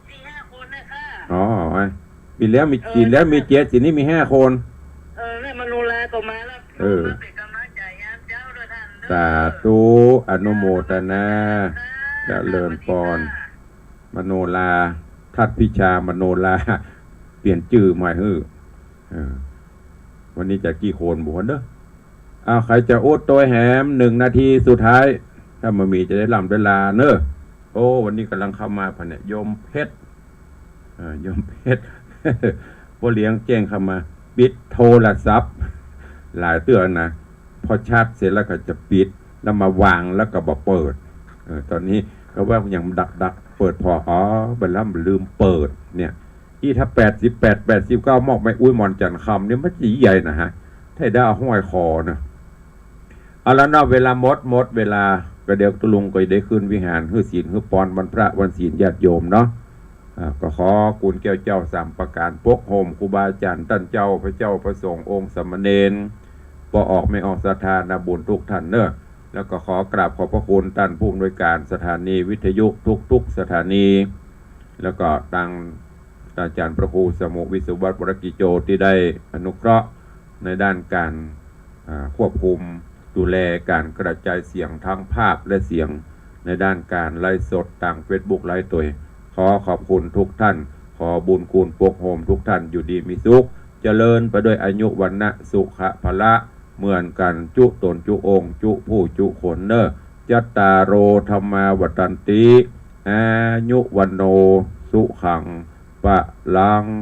สี่ห้าคนนะคะ อ๋อ ปีแล้วมี เออ ปีแล้วมีเจ็ด ทีนี้มีห้าคน เออ เนี่ย มโนราก็มาแล้ว เออ มาเป๋นก๋ำลังใจ๋ยามเจ๊าด้วยท่านเด้อ สาธุ อนุโมทนา ค่ะ เจริญปอน สวัสดีค่ะ มโนรา ทัดพิชามโนรา เปลี่ยนจื้อใหม่หื้อ เออ วันนี้จะกี่คนบ่ฮู้เด้อ อ้าว ใผจะอู้โตยแหม หนึ่งนาทีสุดท้าย ถ้าบ่มีจะได้ล่ำได้ลาเน้อ โอ้ วันนี้ก่ำลังเข้ามาพะเนี่ย โยมเพชร เออ โยมเพชร ป้อเลี้ยงแจ้งเข้ามา ปิดโทรศัพท์ หลายเตื้อนะ พอชาร์จเสร็จแล้วก็จะปิด แล้วมาวางแล้วก็บ่เปิด เออ ต๋อนนี้ก็ว่ายังดักๆ เปิดผ่อ อ๋อ บ่าล่ำลืมเปิดเนี่ย อีถ้าแปดสิบแปด แปดสิบเก้า มอบแม่อุ๊ยหม่อนจันทร์คำเนี่ย มันจะใหญ่นะฮะ ถ้าได้ห้อยคอนะ เอาละเนาะ เวลาหมด หมดเวลา ก็เดี๋ยวตุ๊ลุงก็ได้ขึ้นวิหาร หื้อศีล หื้อปอน วันพระวันศีลญาติโยมเนาะ อ่า ก็ขอคุณแก้วเจ้าสามประการ ปกโฮมครูบาอาจ๋ารย์ต้านเจ้า พระเจ้าพระสงฆ์องค์สามเณร ป้อออกแม่ออกศรัทธานาบุญทุกท่านเน้อ แล้วก็ขอกราบขอบพระคุณต้านผู้อำนวยการสถานีวิทยุทุกๆ สถานี แล้วก็ตางอาจ๋ารย์พระครูสมุห์ วิศวัตร วรกิจโจ ตี้ได้อนุเคราะห์ในด้านก๋าน อ่า ควบคุมดูแลก๋านกระจายเสียงทั้งภาพและเสียง ในด้านก๋านไลฟ์สดตางเฟซบุ๊กไลฟ์ตวย ขอขอบคุณทุกท่าน ขอบุญคุณปกโฮมทุกท่านอยู่ดีมีสุข เจริญไปด้วยอายุวรรณะสุขะพละ เหมือนกั๋นจุ๊ต๋นจุ๊องค์จุ๊ผู้จุ๊คนเน้อ จัตตาโร ธัมมา วัฑฒันติ อายุ วัณโณ สุขัง พะลัง